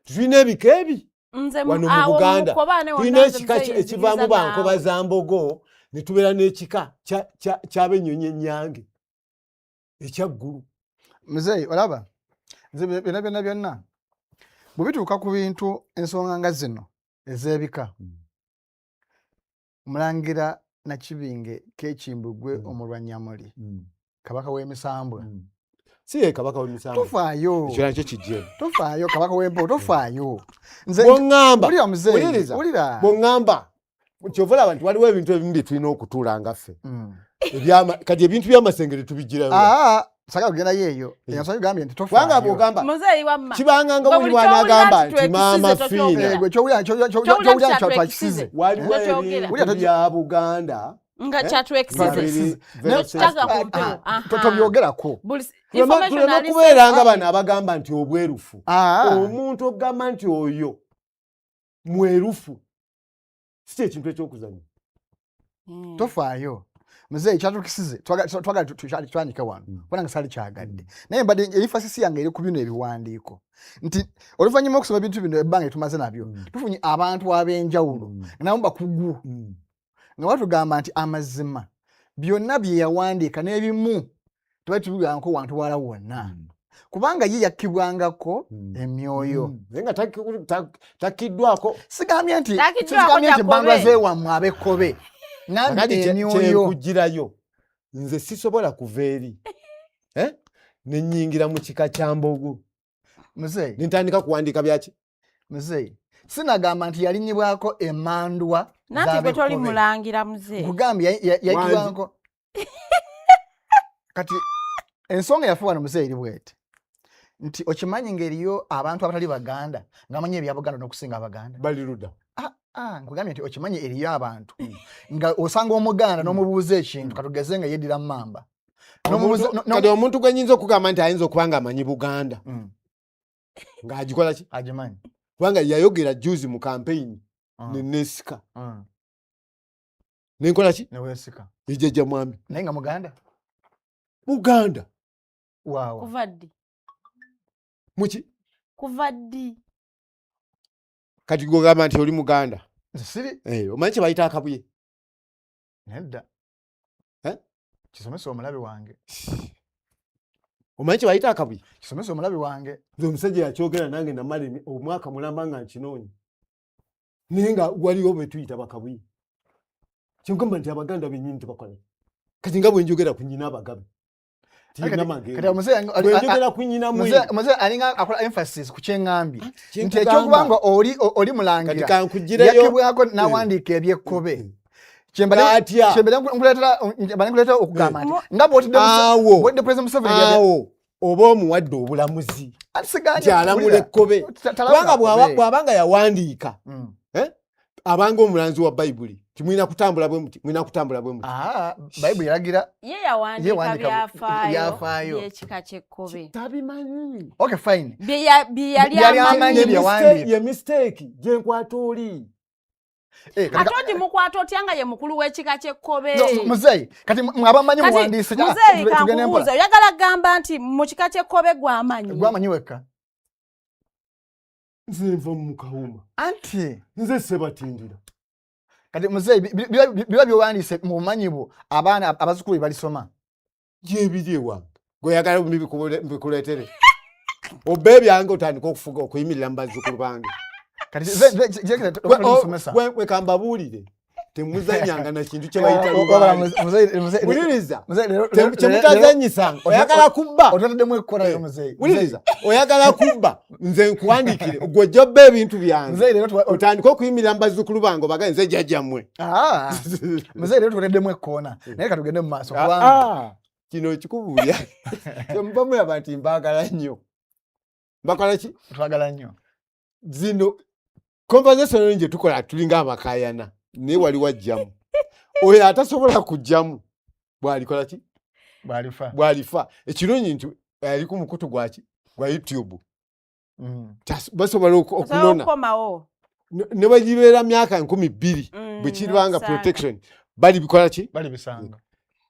[SPEAKER 5] tulina ebika ebi
[SPEAKER 4] Nze
[SPEAKER 5] wano mu
[SPEAKER 4] awo
[SPEAKER 5] Buganda
[SPEAKER 4] mukobaane wonna
[SPEAKER 5] tulina
[SPEAKER 4] nze
[SPEAKER 5] ekika
[SPEAKER 4] muzeeyi
[SPEAKER 5] ekivaamu
[SPEAKER 4] nzikiriza
[SPEAKER 5] bankoba
[SPEAKER 4] naawe.
[SPEAKER 5] za Mbogo, ne tubeera n'ekika ky'abennyonyi ennyange ekyaggulu.
[SPEAKER 6] Muzeeyi, olaba nze byonna byonna byonna bwe bituuka ku bintu, ensonga nga zino ez'ebika, Omulangira Nakibinge Kekimbugwe Omulwanyamuli, kabaka w'emisambwa.
[SPEAKER 5] Si ye kabaka w'emisambwa?
[SPEAKER 6] Tofaayo.
[SPEAKER 5] Ekyo nakyo kijje.
[SPEAKER 6] Tofaayo, kabaka w'empewo, tofaayo. Nze
[SPEAKER 5] Bw'oŋŋamba,
[SPEAKER 6] wulira muzeeyi,
[SPEAKER 5] wuliriza.
[SPEAKER 6] Wulira.
[SPEAKER 5] Bw'oŋŋamba, kyova olaba nti waliwo ebintu ebimu bye tulina okutuula nga ffe. Kati ebintu by'amasengere tubigirayo.
[SPEAKER 6] Aa, sagala kugendayo eyo. Ensonga gambye nti
[SPEAKER 5] Kubanga
[SPEAKER 6] tofaayo.
[SPEAKER 5] bw'ogamba
[SPEAKER 4] Muzeeyi wamma,
[SPEAKER 5] kibanga nga
[SPEAKER 4] Gwe
[SPEAKER 5] buli
[SPEAKER 4] buli ky'owulira
[SPEAKER 5] bw'anaagamba
[SPEAKER 4] nti
[SPEAKER 5] nti maama
[SPEAKER 4] twekisize,
[SPEAKER 5] Fiina.
[SPEAKER 4] tokyogera.
[SPEAKER 6] Eh, gwe kyowulira
[SPEAKER 4] Kyowulira
[SPEAKER 6] kyowulira
[SPEAKER 4] nti
[SPEAKER 6] nti twakisize.
[SPEAKER 5] Waliwo
[SPEAKER 4] Tokyogera.
[SPEAKER 5] ebintu bya Buganda
[SPEAKER 4] nga
[SPEAKER 5] Eh?
[SPEAKER 4] kyatwekisize.
[SPEAKER 5] Babiri, very
[SPEAKER 4] Nokitaga
[SPEAKER 5] sensitive.
[SPEAKER 4] ku mpewo.
[SPEAKER 6] Ah,
[SPEAKER 4] Aha.
[SPEAKER 6] tobyogerako.
[SPEAKER 4] Buli
[SPEAKER 5] Tuleme
[SPEAKER 4] information ali
[SPEAKER 5] kubeera nga
[SPEAKER 4] sensitive.
[SPEAKER 5] bano abagamba nti obwerufu,
[SPEAKER 6] Ah.
[SPEAKER 5] omuntu okugamba nti oyo mwerufu si kyekintu ekyokuzanya.
[SPEAKER 6] Tofaayo muzeeyi, kyatukisize twagala tutandike wano kubanga nga saali kyagadde, naye mbadde emphasis yange eri ku bino ebiwandiiko nti oluvannyuma okusoma ebintu bino, ebbanga lyetumaze nabyo, tufunye abantu ab'enjawulo nabo bakugu nga batugamba nti amazima byonna bye yawandiika n'ebimu tebali tubigambako wantu wala wonna, kubanga ye yakkibwangako emyoyo.
[SPEAKER 5] Naye nga takkiddwako.
[SPEAKER 6] Sigambye nti
[SPEAKER 4] Takkiddwako
[SPEAKER 6] sigambye nti
[SPEAKER 4] kyakobe.
[SPEAKER 6] bbandwa zeewammwe ab'ekkobe, ngambye
[SPEAKER 5] Kakati
[SPEAKER 6] emyoyo.
[SPEAKER 5] kyenkugirayo, nze sisobola kuva eri, eh? Nenyingira mu kika kya Mbogo
[SPEAKER 6] Muzeeyi,
[SPEAKER 5] nentandika kuwandiika byaki.
[SPEAKER 6] Muzeeyi, sinagamba nti yalinnyibwako emandwa
[SPEAKER 4] Nanti gwe toli
[SPEAKER 6] z'ab'ekkobe.
[SPEAKER 4] mulangira, muzeeyi.
[SPEAKER 6] Nkugambye yayitibwako. Kati ensonga yaffe wano muzeeyi eri bweti nti okimanyi ng'eriyo abantu abatali Baganda nga bamanyi ebya Buganda n'okusinga Abaganda.
[SPEAKER 5] Bali ludda?
[SPEAKER 6] Ah, ah, nkugambye nti okimanyi eriyo abantu nga osanga Omuganda n'omubuuza ekintu, katugeze nga yeddira mmamba.
[SPEAKER 5] Kati omuntu gwe nyinza okugamba nti ayinza okuba nga amanyi Buganda ng'agikola ki,
[SPEAKER 6] agimanyi,
[SPEAKER 5] kubanga yayogera juzi mu kampeyini nenesika nenkola ki,
[SPEAKER 6] neweesika,
[SPEAKER 5] ejjajja Mwami.
[SPEAKER 6] Naye nga Muganda?
[SPEAKER 5] Muganda.
[SPEAKER 6] Waawa?
[SPEAKER 4] Kuva ddi?
[SPEAKER 5] Muki?
[SPEAKER 4] Kuva ddi?
[SPEAKER 5] Kati gwogamba nti oli Muganda.
[SPEAKER 6] Nze siri.
[SPEAKER 5] Eh, omanyi kye bayita akabuye?
[SPEAKER 6] Nedda.
[SPEAKER 5] Eh?
[SPEAKER 6] Kisomesa omulabi wange.
[SPEAKER 5] Omanyi kye bayita akabuye?
[SPEAKER 6] Kisomesa omulabi wange.
[SPEAKER 5] Nze omusajja yakyogera nange namala omwaka mulamba nga nkinoonya, naye nga waliwo bwe tuyita bakabuye. Kyengamba nti Abaganda bennyini tebakola. Kati nga bwe njogera ku nnyina Abagabe, bwenjogera ku nnyina
[SPEAKER 6] Muzeeyi alinga akola emphasis ku kyeŋŋambye nti ekyokuba nga oli mulangira yakibwako n'awandiika ebyekkobe. Kyembadde nkuleetera okugamba nti nga bwotidde President Museveni
[SPEAKER 5] awo oba omuwadde obulamuzi nti alamula ekkobe, kubanga bw'aba nga yawandiika abanga omulanzi wa Bayibuli, timulina kutambula bwe muti, mulina kutambula bwe muti.
[SPEAKER 6] Bayibuli yalagira.
[SPEAKER 4] Ye yawandiika byafaayo byekika kyekkobe.
[SPEAKER 5] Tabimanyi.
[SPEAKER 6] Okay, fine.
[SPEAKER 4] Bye yali amanyi.
[SPEAKER 5] Ye mistake gyenkwata oli.
[SPEAKER 4] Ate ogimukwata otya nga ye mukulu w'ekika kyekkobe?
[SPEAKER 6] Muzeeyi, kati mwabamanyi muwandiise.
[SPEAKER 4] Muzeeyi, kankubuuza, oyagala kugamba nti mu kika kyekkobe gwamanyi?
[SPEAKER 6] Gwamanyi wekka.
[SPEAKER 5] Nze nva mu Kawuma.
[SPEAKER 6] Anti
[SPEAKER 5] nze Sebatindira.
[SPEAKER 6] Kati muzeeyi, biba byowandiise mu bumanyi bwo, abaana abazzukulu bye balisoma.
[SPEAKER 5] Gyebiri ewange. Gweyagala mbikuleetere obba ebyange, otandika okufuga okuyimirira mu bazzukulu bange. Wekambabuulire, temuzanyanga na kintu kye bayita lubaale. Kyemutazanyisanga, oyagala kubba, wuliriza, oyagala kubba, nze nkuwandikire, gwe ojja obba ebintu byange, otandike okuyimirira mu bazzukulu bange obagaye nze jjajjammwe.
[SPEAKER 6] Muzeeyi, leero tuleddemu ekkoona, naye katugende mu maaso.
[SPEAKER 5] Kino ekikubuulya, kyemuva mulaba nti mbaagala nnyo. Mbakola ki?
[SPEAKER 6] Twagala nnyo.
[SPEAKER 5] Zino conversation gye tukola tulinga abakayana, naye wali wajjamu oyo atasobola kujjamu bwalikola ki?
[SPEAKER 6] Bwalifa.
[SPEAKER 5] Bwalifa. Ekirungi nti ali ku mukutu gwaki? Gwa YouTube. Basobola okunona ne bagibeera myaka 2000 bwe kiribanga protection balibikola ki?
[SPEAKER 6] Balibisanga.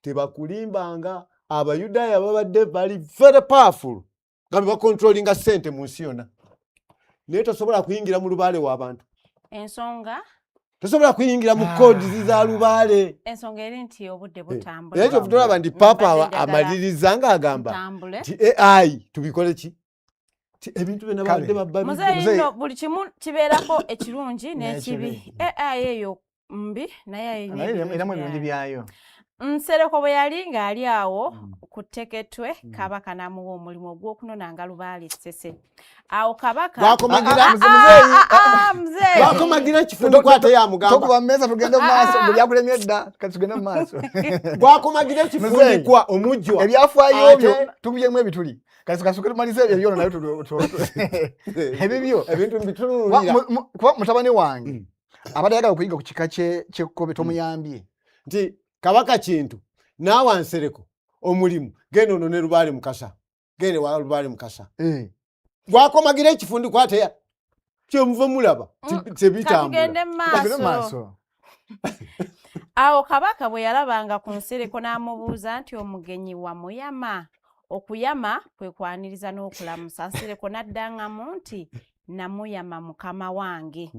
[SPEAKER 5] Tebakulimbanga, Abayudaaya babadde bali very powerful nga bebacontrollinga sente mu nsi yonna, naye tosobola kuyingira mu lubaale w'abantu.
[SPEAKER 4] Ensonga
[SPEAKER 5] Tosobola kuyingira mu codes za lubaale.
[SPEAKER 4] Ensonga eri nti obudde butambula.
[SPEAKER 5] Naye kyova tolaba nti Papa amaliriza ng'agamba nti AI tubikole ki, ebintu byonna babadde babba.
[SPEAKER 4] Muzeeyi, nno buli kimu kibeerako ekirungi n'ekibi. AI eyo mbi, naye
[SPEAKER 6] eramu ebirungi byayo.
[SPEAKER 4] Nsereko bwe yali ng'ali awo ku Tteketwe, Kabaka n'amuwa omulimu ogw'okunonanga lubaale Ssese. Awo Kabaka
[SPEAKER 5] Gwakomagira ekifundikwa ate yamugamba.
[SPEAKER 6] Tokuba mmeeza, tugende mu maaso. Buli akulemye dda, kati tugende mu maaso.
[SPEAKER 5] Gwakomagira ekifundikwa omujjwa.
[SPEAKER 6] Ebyafaayo byo tubyemu ebituli. Kati kasooke tumalize ebyo nayo ebibyo.
[SPEAKER 5] Ebintu mbitunuulira.
[SPEAKER 6] Kuba mutabani wange abadde ayagala okuyiga ku kika kyekkobe, tomuyambye.
[SPEAKER 5] Nti Kabaka Kintu naawa Nsereko omulimu, genda ono ne lubaale Mukasa, gende wa lubaale Mukasa. Gwakomagira ekifundikwa ate kyemuva mulaba tebitambula.
[SPEAKER 4] Katugende mu maaso. Awo Kabaka bwe yalabanga ku Nsereko n'amubuuza nti, "Omugenyi wamuyama?" Okuyama kwe kwaniriza n'okulamusa. Nsereko n'addangamu nti, "Namuyama, mukama wange."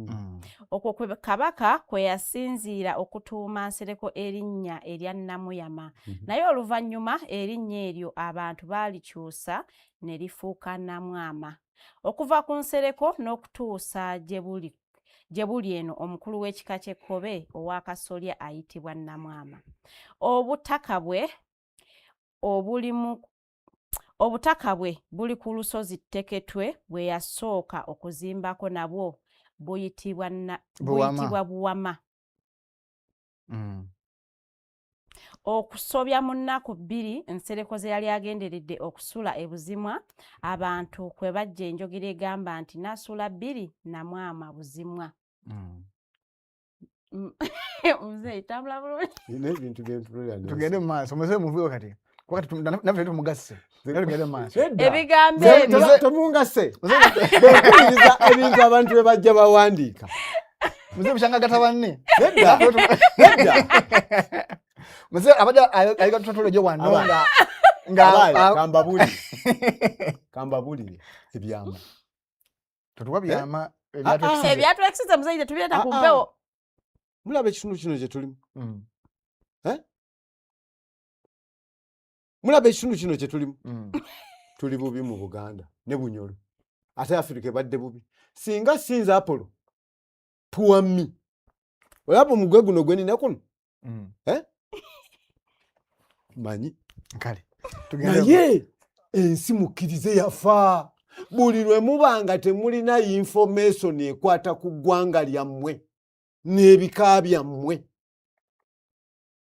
[SPEAKER 4] Okwo kwe Kabaka kwe yasinziira okutuuma Nsereko erinnya erya Namuyama. Naye oluvannyuma erinnya eryo abantu baalikyusa ne lifuuka Namwama. Okuva ku Nsereko n'okutuusa gye buli eno, omukulu w'ekika ky'Ekkobe ow'akasolya ayitibwa Namwama. Obutaka bwe buli ku lusozi Tteketwe bwe yasooka okuzimbako nabwo buyitibwa Buwama. Okusobya mu nnaku 2 Nsereko ze yali agenderedde okusula e Buzimwa, abantu kwe bajja enjogera egamba nti, "Nasuula 2 Namwama Buzimwa." Muzeeyi, tambula bulungi.
[SPEAKER 5] N'ebintu byentunulira.
[SPEAKER 6] Tugende mu maaso, muzeeyi muveewo kati, kuba kati naffe tumugasse, naye tugende mu maaso.
[SPEAKER 4] Ebigambo ebyo.
[SPEAKER 5] Temungase, bwempuliriza ebintu abantu bye bajja bawandiika.
[SPEAKER 6] Muzeeyi bukyanga gata banne.
[SPEAKER 5] Nedda, nedda.
[SPEAKER 6] Muzeeyi abadde ayiga tutolojo wano nga
[SPEAKER 5] Abaaye, kambabulire, kambabulire ebyama.
[SPEAKER 6] Tetuwa byama. Ebyatwekisize.
[SPEAKER 4] Ebyatwekisize muzeeyi tetubireeta ku
[SPEAKER 5] Ah, ah.
[SPEAKER 4] mpewo.
[SPEAKER 5] Mulaba ekitundu kino kye tulimu. Eh? Mulaba ekitundu kino kye tulimu. Tuli bubi mu Buganda ne Bunyoro, ate Afirika ebadde bubi. Singa sinza Apollo puwami, olaba omugwe guno gwe nina kuno. Eh? Manyi.
[SPEAKER 6] Kale tugende.
[SPEAKER 5] Naye ensi mukkirize yafa. Buli lwe muba nga temulina information ekwata ku ggwanga lyammwe n'ebika byammwe,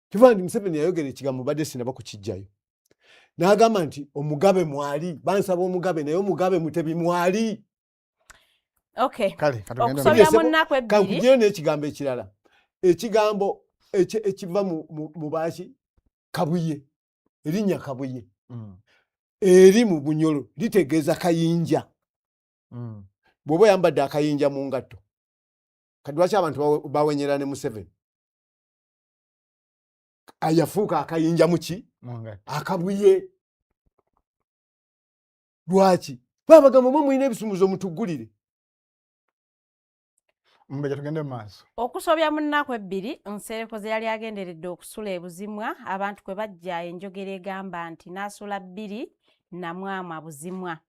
[SPEAKER 5] kiva nti Museveni yayogera ekigambo, badde sinaba kukijjayo, n'agamba nti omugabe mwali bansaba omugabe, naye omugabe Mutebi mwali.
[SPEAKER 4] Okay.
[SPEAKER 6] Kale katugende.
[SPEAKER 4] Okusobya
[SPEAKER 5] Sebo,
[SPEAKER 4] mu nnaku 2.
[SPEAKER 5] Kankugireyo n'ekigambo ekirala, ekigambo ekiva mu baki Kabuye, erinnya Kabuye eri mu Bunyolo litegeeza kayinja. Bw'oba oyambadde akayinja mu ngatto, kati lwaki abantu bawenyera ne Museveni yafuuka akayinja muki?
[SPEAKER 6] Mu ngatto.
[SPEAKER 5] Akabuye. Lwaki babagamba mwe mulina ebisumuzo mutuggulire?
[SPEAKER 6] Mbeja, tugende mu maaso.
[SPEAKER 4] Okusobya mu nnaku 2, Nsereko ze yali agenderedde okusula ebuzimwa, abantu kwe bajja enjogera egamba nti n'asula 2 Namwamwa Buzimwa.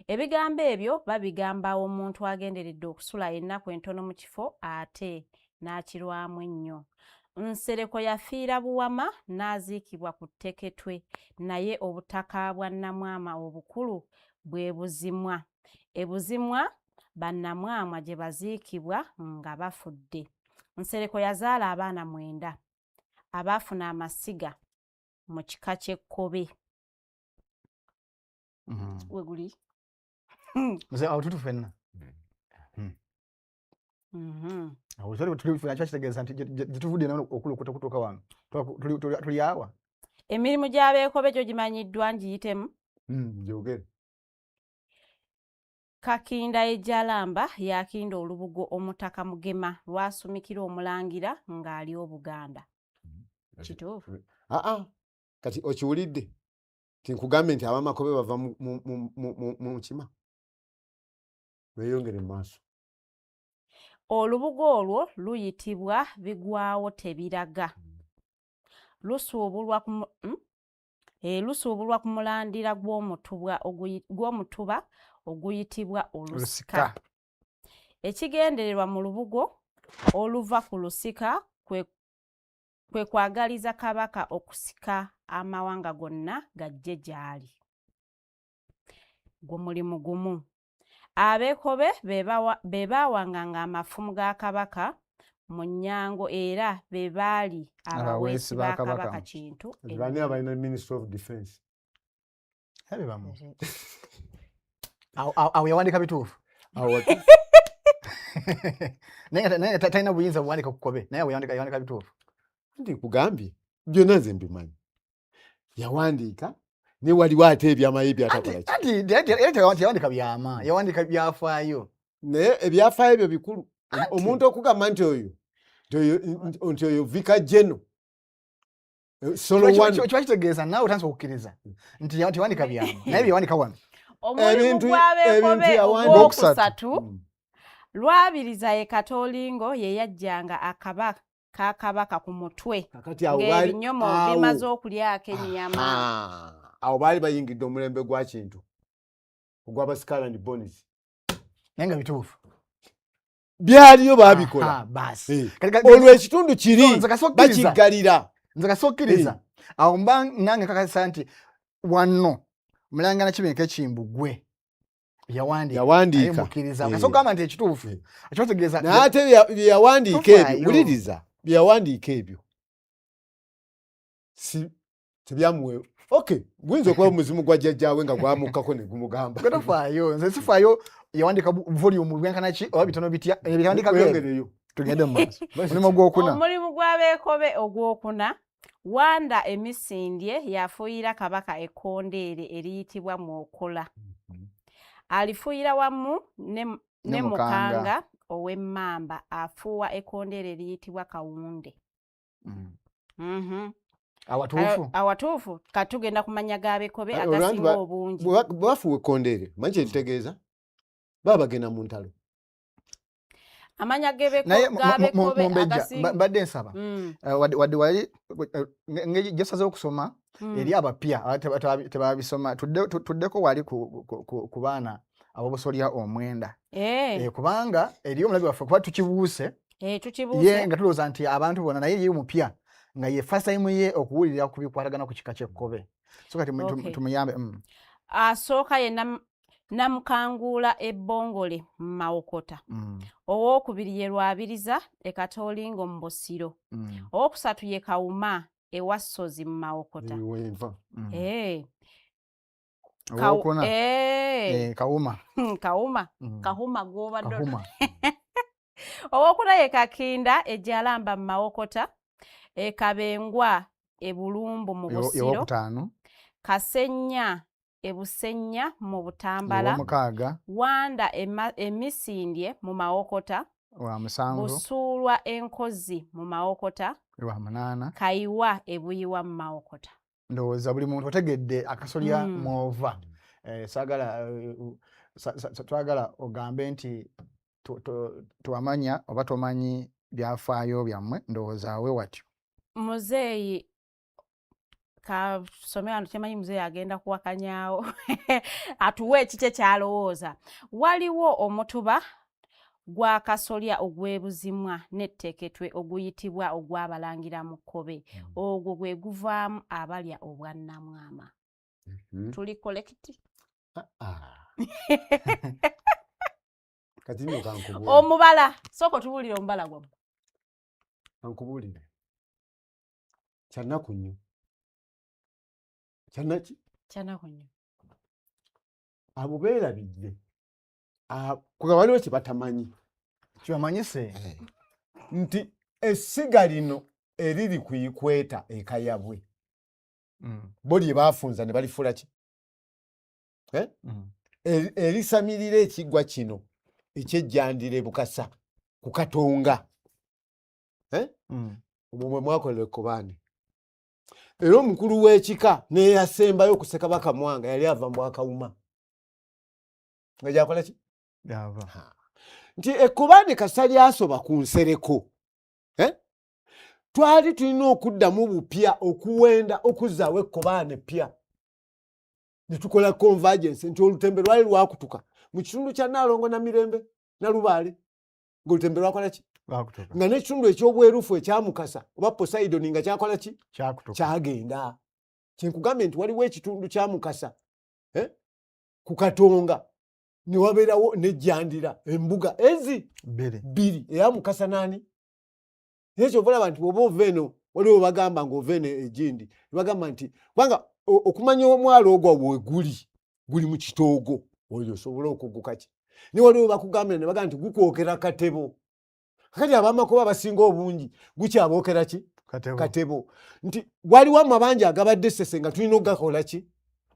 [SPEAKER 4] Ebigambo ebyo babigamba omuntu agenderedde okusula ennaku entono mu kifo ate n'akirwamu ennyo. Nsereko yafiira Buwama n'aziikibwa ku Tteketwe, naye obutaka bwa Namwama obukulu bwe Buzimwa. Ebuzimwa bannamwamwa gye baziikibwa nga bafudde. Nsereko yazaala abaana 9 abaafuna amasiga mu kika ky'Ekkobe. Weguli.
[SPEAKER 6] Nze awo tutu ffenna. Awo tuli ffenna, kiba kitegeeza nti gye tuvudde nano okulukuta okutuuka wano tuli awa.
[SPEAKER 4] Emirimu gy'abeekobe gyo gimanyiddwa, ngiyitemu.
[SPEAKER 5] Gyogere.
[SPEAKER 4] Kakinda Ejalamba yakinda olubugo Omutaka Mugema lwasumikira Omulangira ng'ali Obuganda. Kituufu?
[SPEAKER 5] Aa, kati okiwulidde tinkugambe nti abamakobe bava mu nkima. Lweyongere mu maaso.
[SPEAKER 4] Olubugo olwo luyitibwa Bigwawo Tebiraga. Lusuubulwa ku lusuubulwa ku mulandira gw'omutuba oguyitibwa olusika.
[SPEAKER 6] Olusika.
[SPEAKER 4] Ekigendererwa mu lubugo oluva ku lusika kwe kwagaliza Kabaka okusika amawanga gonna gajje gy'ali. Gwo mulimu gumu. Abeekobe be baawanganga amafumu ga Kabaka mu nnyango, era be baali abaweesi
[SPEAKER 6] Abaweesi ba
[SPEAKER 4] ba
[SPEAKER 6] Kabaka.
[SPEAKER 4] Kabaka Kintu.
[SPEAKER 5] Bani abalina Ministry of Defense?
[SPEAKER 6] Abe bamu. Awo yawandika bituufu.
[SPEAKER 5] Awo
[SPEAKER 6] Naye nga talina buyinza buwandika ku kkobe, naye awo yawandika bituufu.
[SPEAKER 5] Nti nkugambye byonna nze mbimanyi. Yawandiika ne waliwo ate ebyamaye byatakola ki.
[SPEAKER 6] Anti era teyawandika byama, yawandika byafaayo.
[SPEAKER 5] Naye ebyafaayo ebyo bikulu.
[SPEAKER 6] Anti-
[SPEAKER 5] Omuntu okugamba nti oyo Vika Geno Solo wano.
[SPEAKER 6] Kiba kitegeeza naawe otandise okukkiriza nti teyawandika byama, naye byeyawandika wano.
[SPEAKER 4] Omulimu gw'abeekobe
[SPEAKER 5] Ebintu yawandiika.
[SPEAKER 4] ogwokusatu, Lwabiriza ye Katoolingo ye yajjanga akaba ka Kabaka ku mutwe
[SPEAKER 5] Kakati awo baali
[SPEAKER 4] ng'ebinyomo bimaze okulyako ennyama.
[SPEAKER 5] Aha. Awo baali bayingidde omulembe gwa Kintu ogw'aba Skull and Bones.
[SPEAKER 6] Naye nga bituufu.
[SPEAKER 5] Byaliyo baabikola.
[SPEAKER 6] Aha, basi.
[SPEAKER 5] Olwo ekitundu kiri
[SPEAKER 6] So, nze kasokkiriza.
[SPEAKER 5] bakiggalira.
[SPEAKER 6] Nze kasokkiriza awo mba nange kakasa nti wano Mulangana Kibenke Kimbugwe yawandiika.
[SPEAKER 5] Yawandiika.
[SPEAKER 6] Naye mukkiriza. Kasogamba nti ekituufu ekyotegeeza
[SPEAKER 5] Naye ate bye yawandiika ebyo,
[SPEAKER 6] Tofaayo.
[SPEAKER 5] wuliriza, bye yawandiika ebyo si tebyamuwe. Okay, guyinza okuba omuzimu gwa jjajjaawe nga gwamukkako ne gumugamba.
[SPEAKER 6] Gwe tofaayo, nze sifaayo yawandika volume bwenkana ki oba bitono bitya, ebyo byawandikako ebyo.
[SPEAKER 5] Weyongereyo.
[SPEAKER 6] Tugende mu maaso, mulimu gwokuna.
[SPEAKER 4] Omulimu gw'abeekobe ogwokuna, Wanda Emisindye yafuuyira Kabaka ekkondeere eriyitibwa Mwokola. Alifuuyira wamu ne
[SPEAKER 6] Ne
[SPEAKER 4] Mukanga
[SPEAKER 6] Mukanga.
[SPEAKER 4] ow'Emmamba afuuwa ekkondeere eriyitibwa Kawunde.
[SPEAKER 6] Awatuufu.
[SPEAKER 4] Awatuufu kati tugenda kumanya g'abeekobe
[SPEAKER 5] Olwo
[SPEAKER 4] agasinga obungi.
[SPEAKER 5] Bwe bafuuwa ekkondeere, manyi kye litegeeza? Baba bagenda mu ntalo.
[SPEAKER 4] Amanya
[SPEAKER 6] Naye
[SPEAKER 4] g'Abekobe
[SPEAKER 6] Mumbejja,
[SPEAKER 4] agasinga
[SPEAKER 6] mbadde nsaba wadde wali gyosaze okusoma eri abapya tebabisoma, tuddeko wali ku baana ab'obusolya omwenda. Kubanga eri omulabi waffe, kuba tukibuuse
[SPEAKER 4] Tukibuuse.
[SPEAKER 6] Ye nga tulowooza nti abantu bonna, naye ye mupya nga ye first time ye okuwulira ku bikwatagana ku kika ky'Ekkobe, so kati tumuyambe.
[SPEAKER 4] Asooka ye Namukanguula Ebbongole mu Mawokota. Owookubiri ye Lwabiriza e Katoolingo mu Busiro. Owokusatu ye Kawuma ewa Ssozi mu Mawokota.
[SPEAKER 5] Wenva.
[SPEAKER 6] Owokuna Kawuma.
[SPEAKER 4] Kawuma. Kahuma gw'obadde
[SPEAKER 6] Kahuma.
[SPEAKER 4] Owokuna ye Kakinda e Jalamba mu Mawokota, e Kabengwa e Bulumbu mu Busiro.
[SPEAKER 6] Ewokutaano.
[SPEAKER 4] Kasennya e Busennya mu Butambala.
[SPEAKER 6] Ewomukaaga.
[SPEAKER 4] Wanda Emisindye mu Mawokota.
[SPEAKER 6] Wa musanvu.
[SPEAKER 4] Busuulwa Enkozi mu Mawokota.
[SPEAKER 6] Wa munaana.
[SPEAKER 4] Kayiwa e Buyiwa mu Mawokota.
[SPEAKER 6] Ndowooza buli muntu otegedde akasolya mwova. Saagala twagala ogambe nti twamanya oba tomanyi byafaayo byammwe, ndowooza awe watyo.
[SPEAKER 4] Muzeeyi kasome wano, kyemanyi muzeeyi agenda kuwakanyaawo atuwe ekikye kyalowooza. Waliwo omutuba gwa kasolya ogw'Ebuzimwa n'Etteketwe oguyitibwa ogw'Abalangira mu Kkobe. Ogwo gwe guvaamu abalya obwannamwama. Tuli correct?
[SPEAKER 5] Ah, ah. Kati nno kankubuulire.
[SPEAKER 4] Omubala, sooka otubuulire omubala gwammwe.
[SPEAKER 5] Kankubuulire, kyanaku nnyo, kyanaki?
[SPEAKER 4] Kyanaku nnyo.
[SPEAKER 5] Abo beerabidde. Ah, kuga waliwo kye batamanyi.
[SPEAKER 6] Kibamanyise.
[SPEAKER 5] Nti essiga lino eriri ku ikweta ekayabwe, bo lye baafunza ne balifuula ki? Eh? Erisamirira ekiggwa kino ekyejjandira ebukasa ku Katonga. Eh? Omwo mwe mwakolera ekkobaane, era omukulu w'ekika neyasembayo ku Ssekabaka Mwanga yali ava mu Bwakawuma nga gyakola ki?
[SPEAKER 6] Yava.
[SPEAKER 5] Nti ekkobaane kasa lyasoba ku Nsereko, eh? Twali tulina okuddamu bupya okuwenda okuzzaawo ekkobaane ppya ne tukola convergence, nti olutembe lwali lwakutuka mu kitundu kya Naalongo na Mirembe Nalubaale, ng'olutembe lwakola ki?
[SPEAKER 6] Lwakutuka.
[SPEAKER 5] Nga n'ekitundu ekyobwerufu ekyamukasa oba Poseidon nga kyakola ki?
[SPEAKER 6] Kyakutuka.
[SPEAKER 5] Kyagenda. Kyenkugambye nti waliwo ekitundu kyamukasa, eh? Ku Katonga ne wabeerawo nejjandira embuga ezi
[SPEAKER 6] bbiri.
[SPEAKER 5] Bbiri, eyamukasa naani. Naye kyova olaba nti bw'oba ova eno, waliwo bagamba ng'ova eno egindi, bagamba nti kubanga okumanya omwalo ogwo we guli, guli mu kitoogo, oyo osobola okuguka ki, naye waliwo bakugambira ne bagamba nti gukwokera Katebo. Kakati abamakuba abasinga obungi gukyabookera ki?
[SPEAKER 6] Katebo.
[SPEAKER 5] Katebo. Nti waliwo amabanja agabadde Ssese nga tulina okugakola ki?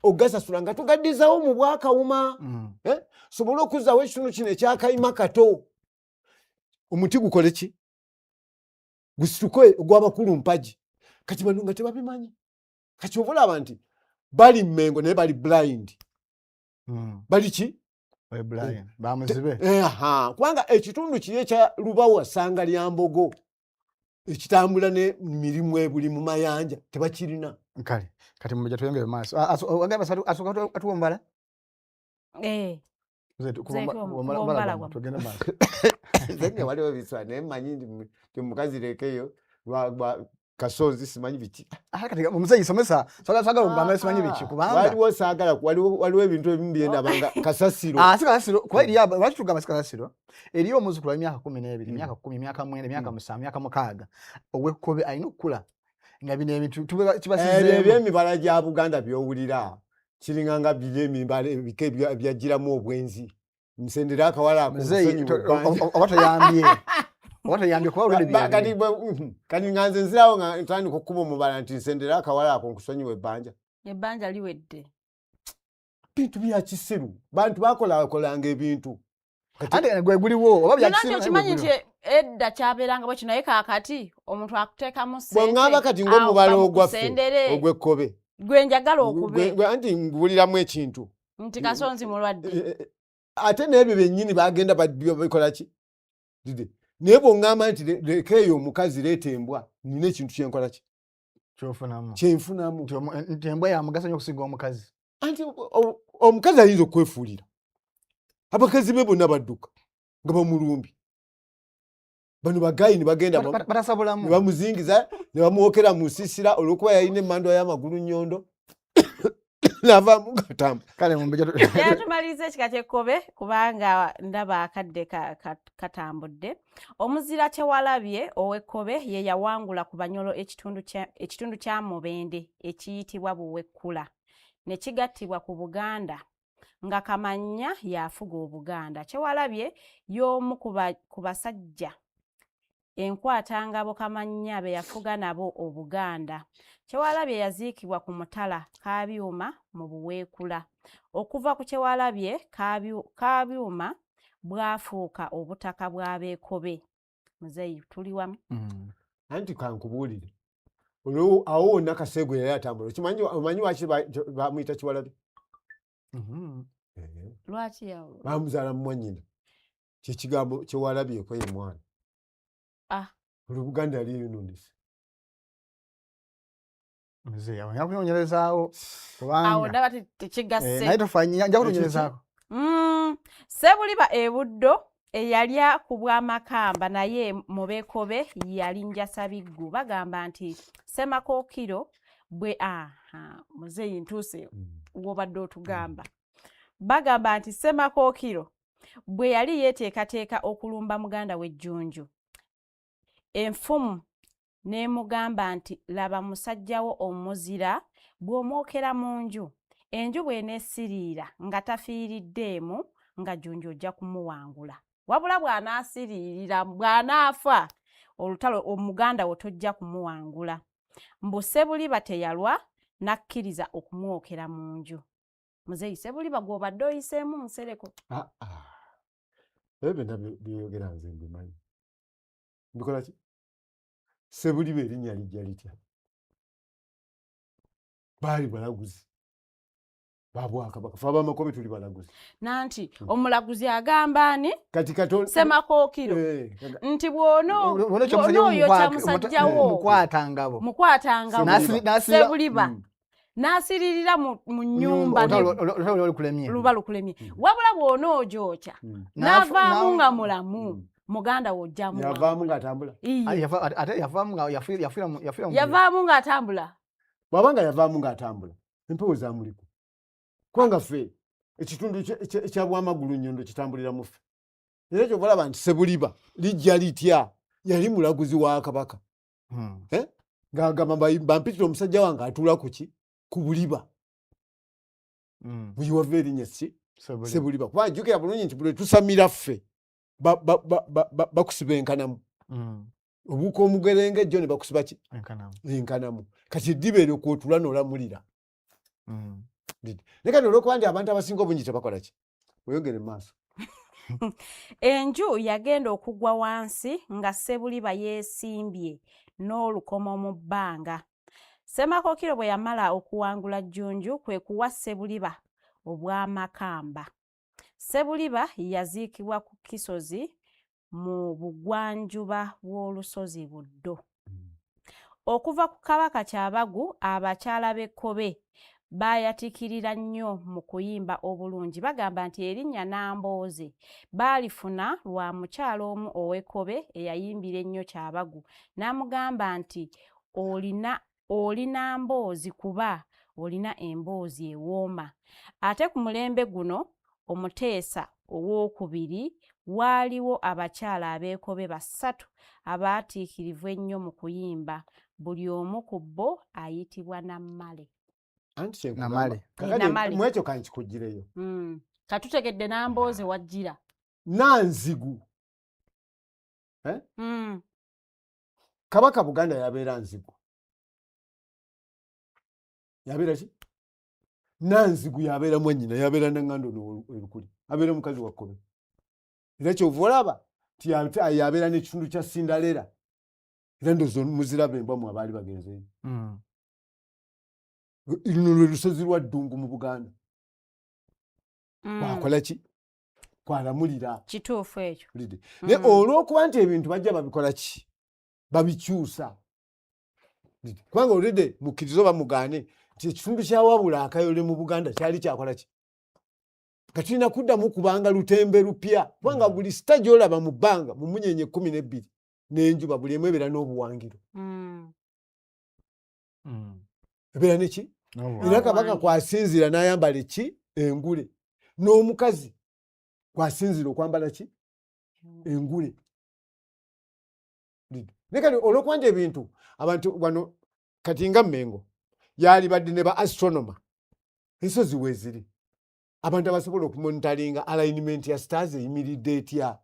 [SPEAKER 5] Okugasasula nga tugaddizawo mu Bwakawuma. Eh? Sobole okuzzawo ekitundu kino ekyakayima kato, omuti gukole ki? Gusituke ogw'abakulu mpagi. Kati bano nga tebabimanyi. Kati oba olaba nti bali Mmengo naye bali blind. Bali ki?
[SPEAKER 6] Bali blind. Bamuzibe.
[SPEAKER 5] Aha, kubanga ekitundu kiri ekya Lubawa Ssanga lya Mbogo ekitambula ne mirimu ebuli mu mayanja tebakirina.
[SPEAKER 6] Kale kati mujja tweyongere mu maaso. Agamba asooka atuwa omubala. Nze
[SPEAKER 4] Nze
[SPEAKER 6] kuba
[SPEAKER 4] kuba
[SPEAKER 6] omubala
[SPEAKER 4] omubala
[SPEAKER 6] gwammwe,
[SPEAKER 4] gwammwe.
[SPEAKER 6] tugende mu maaso.
[SPEAKER 5] Nze nga waliwo ebiswa naye mmanyi nti mukazi lekeyo lwa kasonzi simanyi biki.
[SPEAKER 6] Ah, kati omuzeeyi somesa, saagala ogambe simanyi biki, kubanga
[SPEAKER 5] waliwo saagala, waliwo ebintu ebimu byendaba nga kasasiro.
[SPEAKER 6] Ah, si kasasiro, kuba eriyo lwaki tugamba si kasasiro? Eriyo omuzzukulu w'emyaka 12, emyaka 10, emyaka 9, emyaka 7, emyaka 6, ow'Ekkobe alina okukula nga bino ebintu
[SPEAKER 5] Ebyo
[SPEAKER 6] kibasizeemu.
[SPEAKER 5] Ebyemibala gya Buganda by'owulira kiringa nga biri emibala ebika ebyajjiramu obwenzi, nsendera akawala ako.
[SPEAKER 6] Muzeeyi,
[SPEAKER 5] nsonyiwe ebbanja.
[SPEAKER 6] Oba toyambye kuba olwedde
[SPEAKER 5] Kati
[SPEAKER 6] byebyo.
[SPEAKER 5] Kati nga nze nzirawo nga ntandika okukuba omubala nti nsendera akawala ako nkusonyiwa ebbanja.
[SPEAKER 4] Ebbanja liwedde.
[SPEAKER 5] Bintu bya kisiru, bantu bakolakolanga ebintu.
[SPEAKER 6] Ate gwe guliwo oba bya
[SPEAKER 4] Byonna nti
[SPEAKER 6] kisiru, naye
[SPEAKER 4] okimanyi
[SPEAKER 6] gwe
[SPEAKER 4] nti
[SPEAKER 6] guliwo.
[SPEAKER 4] Edda kyabeeranga bwe kino, naye kaakati omuntu akuteekamu ssente,
[SPEAKER 5] Bwe ŋŋamba kati ng'omubala
[SPEAKER 4] awo
[SPEAKER 5] ogwaffe
[SPEAKER 4] bamukusendere.
[SPEAKER 5] ogw'Ekkobe
[SPEAKER 4] gwe njagala okube
[SPEAKER 5] anti nguwuliramu ekintu
[SPEAKER 4] nti Kasonzi mulwadde.
[SPEAKER 5] Ate n'ebyo byennyini bagenda bikola ki? Dide. Naye bw'oŋŋamba nti leka eyo omukazi, leeta embwa, nina ekintu kyenkola ki?
[SPEAKER 6] Kyofunamu.
[SPEAKER 5] Kyenfunamu.
[SPEAKER 6] Nti embwa ya mugaso nnyo okusinga omukazi.
[SPEAKER 5] Anti omukazi ayinza okwefuulira, abakazi be bonna badduka nga bamulumbi, bano bagayi ne bagenda
[SPEAKER 6] Batasabulamu.
[SPEAKER 5] ne bamuzingiza ne bamwokera mu nsisira olw'okuba yalina emmandwa y'amagulu nnyondo, navaamu gatamba.
[SPEAKER 6] Kale mumbejja.
[SPEAKER 4] Yatumaliriza ekika ky'ekkobe kubanga ndaba akadde katambudde. Omuzira Kyewalabye ow'ekkobe ye yawangula ku Banyolo ekitundu kya Mubende ekiyitibwa Buwekkula ne kigattibwa ku Buganda nga Kamanya yafuga Obuganda. Kyewalabye y'omu ku basajja enkwatangabo Kamanya be yafuga nabo Obuganda. Kyewalabye yaziikibwa ku mutala Kabyuma mu Buweekula. Okuva ku Kyewalabye, Kabyuma bwafuuka obutaka bw'Abeekobe. Muzeeyi, tuli wamu?
[SPEAKER 5] Anti kankubuulire, olwo awo wonna Kaseego yali atambula. Okimanyi, omanyi lwaki bamuyita Kiwalabye?
[SPEAKER 4] Lwaki yawo?
[SPEAKER 5] Bamuzaala mu mwannyina, kyekigambo kyewalabyeko ye mwana. Olwo Buganda yali eyononese.
[SPEAKER 6] Muzeeyi, awo nja kunoonyerezaawo
[SPEAKER 4] awo
[SPEAKER 6] kubanga
[SPEAKER 4] ndaba tekigasse.
[SPEAKER 6] Naye tofa, nja kunoonyerezaako.
[SPEAKER 4] Ssebuliba e Buddo eyalya ku Bwamakamba naye mu Beekobe yali Njasabiggu. Bagamba nti Ssemakookiro bwe, aha, muzeeyi, ntuuse w'obadde otugamba. Bagamba nti Ssemakookiro bwe yali yeeteekateeka okulumba muganda we Jjunju, enfumu n'emugamba nti, "Laba musajjawo omuzira bw'omwokera mu nju, enju bw'eneesiriira nga tafiiriddeemu, nga Jjunju ojja kumuwangula. Wabula bw'anaasiriirira, bw'anaafa, olutalo omuganda wo tojja kumuwangula." Mbu Ssebuliba teyalwa n'akkiriza okumwokera mu nju. Muzeeyi, Ssebuliba gw'obadde oyiseemu Nsereko.
[SPEAKER 5] Ah, ah. Ebyo byonna byeyogera nze mbimanyi. Mbikola ki? Ssebuliba erinnya lijja litya? Baali balaguzi babwakabaka, fe abamakobe tuli balaguzi.
[SPEAKER 4] Nanti omulaguzi agamba ani?
[SPEAKER 5] Kati kato
[SPEAKER 4] Ssemakookiro nti bw'onooyokya musajjawo
[SPEAKER 6] mukwatangabo
[SPEAKER 4] mukwatangabo Ssebuliba n'asiririra mu nnyumba
[SPEAKER 6] olutalo lukulemye.
[SPEAKER 4] Luba lukulemye. Wabula bw'onoogyokya n'avaamu nga mulamu, muganda wo ojja
[SPEAKER 5] Yavaamu ng'atambula.
[SPEAKER 6] Ate yavaamu nga yafiira mu
[SPEAKER 4] Yavaamu ng'atambula.
[SPEAKER 5] Bw'aba nga yavaamu ng'atambula, empewo zamuliku, kubanga ffe ekitundu ekya Bwamagulu Nnyondo kitambulira mu ffe. Era kyova olaba nti Sebuliba lijja litya, yali mulaguzi wa kabaka. Ng'agamba, "Bampitire omusajja wange atuula ku ki? Ku buliba." Buyiwava erinnya si Sebuliba, kuba jjukira bulungi nti buli tusamira ffe bakusiba enkanamu. Obuuka omugerenge jjo ne bakusiba ki? Enkanamu. Kati eddiba eryo kwotula n'olamulira. Naye kati olwokuba nti abantu abasinga obungi tebakola ki, weyogere mu maaso.
[SPEAKER 4] Enju yagenda okugwa wansi nga Ssebuliba yeesimbye n'olukomo mu bbanga. Ssemakookiro bwe yamala okuwangula Jjunju, kwe kuwa Ssebuliba Obwamakamba. Ssebuliba yaziikibwa ku Kisozi mu bugwanjuba bw'olusozi Buddo. Okuva ku Kabaka Kyabagu, abakyala b'Ekkobe baayatikirira nnyo mu kuyimba obulungi. Bagamba nti erinnya Nambooze baalifuna lwa mukyala omu ow'Ekkobe eyayimbira ennyo Kyabagu, n'amugamba nti, "Olina oli Namboozi kuba olina emboozi ewooma." Ate ku mulembe guno Omuteesa Owookubiri, waaliwo abakyala abeekobe basatu abaatiikirivu ennyo mu kuyimba. Buli omu ku bo ayitibwa Nammale.
[SPEAKER 5] Anti kyenkugamba.
[SPEAKER 6] Namale.
[SPEAKER 5] Kakati
[SPEAKER 4] Namale.
[SPEAKER 5] mu ekyo kankikugireyo.
[SPEAKER 4] Katutegedde Nambooze wajjira.
[SPEAKER 5] Nanzigu. Kabaka Buganda yabeera nzigu, yabeera ki? Nanzigu yabeera mwannyina, yabeera naŋŋando erukuli, abeera mukazi wa Kkobe. Era kyova olaba nti yabeera n'ekitundu kya Sindalera. Era ndozo muziraba embwa mu abaali bagenzeeyo. Luno lwe lusozi lwa Ddungu mu Buganda. Bakola ki? Kwalamulira.
[SPEAKER 4] Kituufu ekyo.
[SPEAKER 5] Naye olw'okuba nti ebintu bajja babikola ki, babikyusa, kubanga olwedde mukkirize oba mugaane nti ekitundu kya Wabula Akayole mu Buganda kyali kyakola ki, nga tulina kuddamu kubanga lutembe lupya, kubanga buli sita gy'olaba mu bbanga mu munyenye 12 n'enjuba, buli emu ebeera n'obuwangiro. Ebeera neki, era kabaka kwasinziira n'ayambala eki, engule, n'omukazi kwasinziira okwambala ki, engule. Naye kati olwokuba nti ebintu abantu wano kati nga Mmengo yalibadde ne ba astronomer, ensozi weeziri, abantu abasobola okumonitoringa alignment ya stars eyimiridde etya.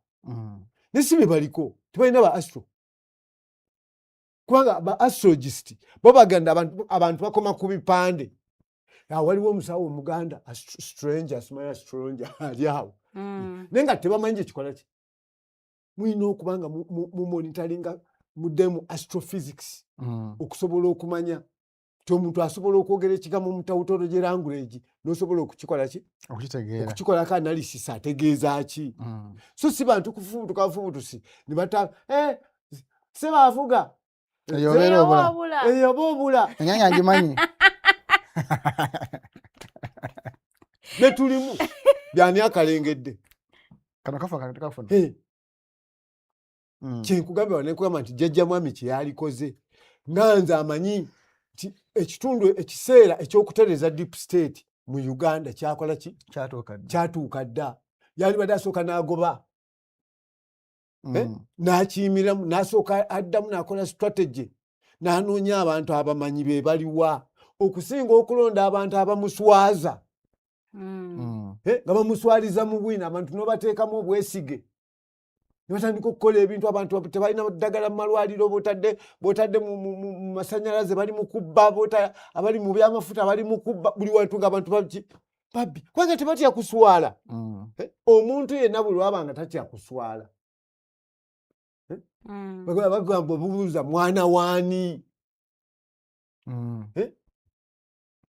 [SPEAKER 5] Ne si be baliko, tebalina ba astro, kubanga ba astrologist bo baganda abantu bakoma ku bipande. Waliwo omusawo omuganda stranger, simanya stranger ali awo. Naye nga tebamanyi gyekikola ki. Mulina okuba nga mumonitoringa, muddemu astrophysics okusobola okumanya nti omuntu asobola okwogera ekigambo mu tautology language, n'osobola okukikola ki,
[SPEAKER 6] okukitegeera,
[SPEAKER 5] okukikolako analysis, ategeeza ki. So si bantu kufubutuka bufubutusi ne bata sebaavuga.
[SPEAKER 6] Eyo obeera obula.
[SPEAKER 5] Eyo oba obula.
[SPEAKER 6] Enyanya ngimanyi.
[SPEAKER 5] Betulimu byani akalengedde.
[SPEAKER 6] Kano kafa, kano tekafuna.
[SPEAKER 5] Kyenkugambye wano, nenkugamba nti jjajja mwami kyeyalikoze nga nze amanyi nti ekitundu ekiseera ekyokutereeza deep state mu Uganda kyakola ki?
[SPEAKER 6] Kyatuuka dda.
[SPEAKER 5] Kyatuuka dda. Yalibadde asooka n'agoba, n'akiyimiramu, n'asooka addamu n'akola strategy, n'anoonya abantu abamanyi be baliwa, okusinga okulonda abantu abamuswaza. Nga bamuswaliza mu bwino, abantu n'obateekamu obwesige ne batandika okukola ebintu. Abantu tebalina ddagala mu malwaliro, botadde mu masanyalaze bali mu kubba, abali mu byamafuta bali mu kubba, buli wantu nga abantu babbi, kubanga tebatya kuswala. Omuntu yenna buli lwaba nga tatya kuswala, bagamba bubuuza mwana waani.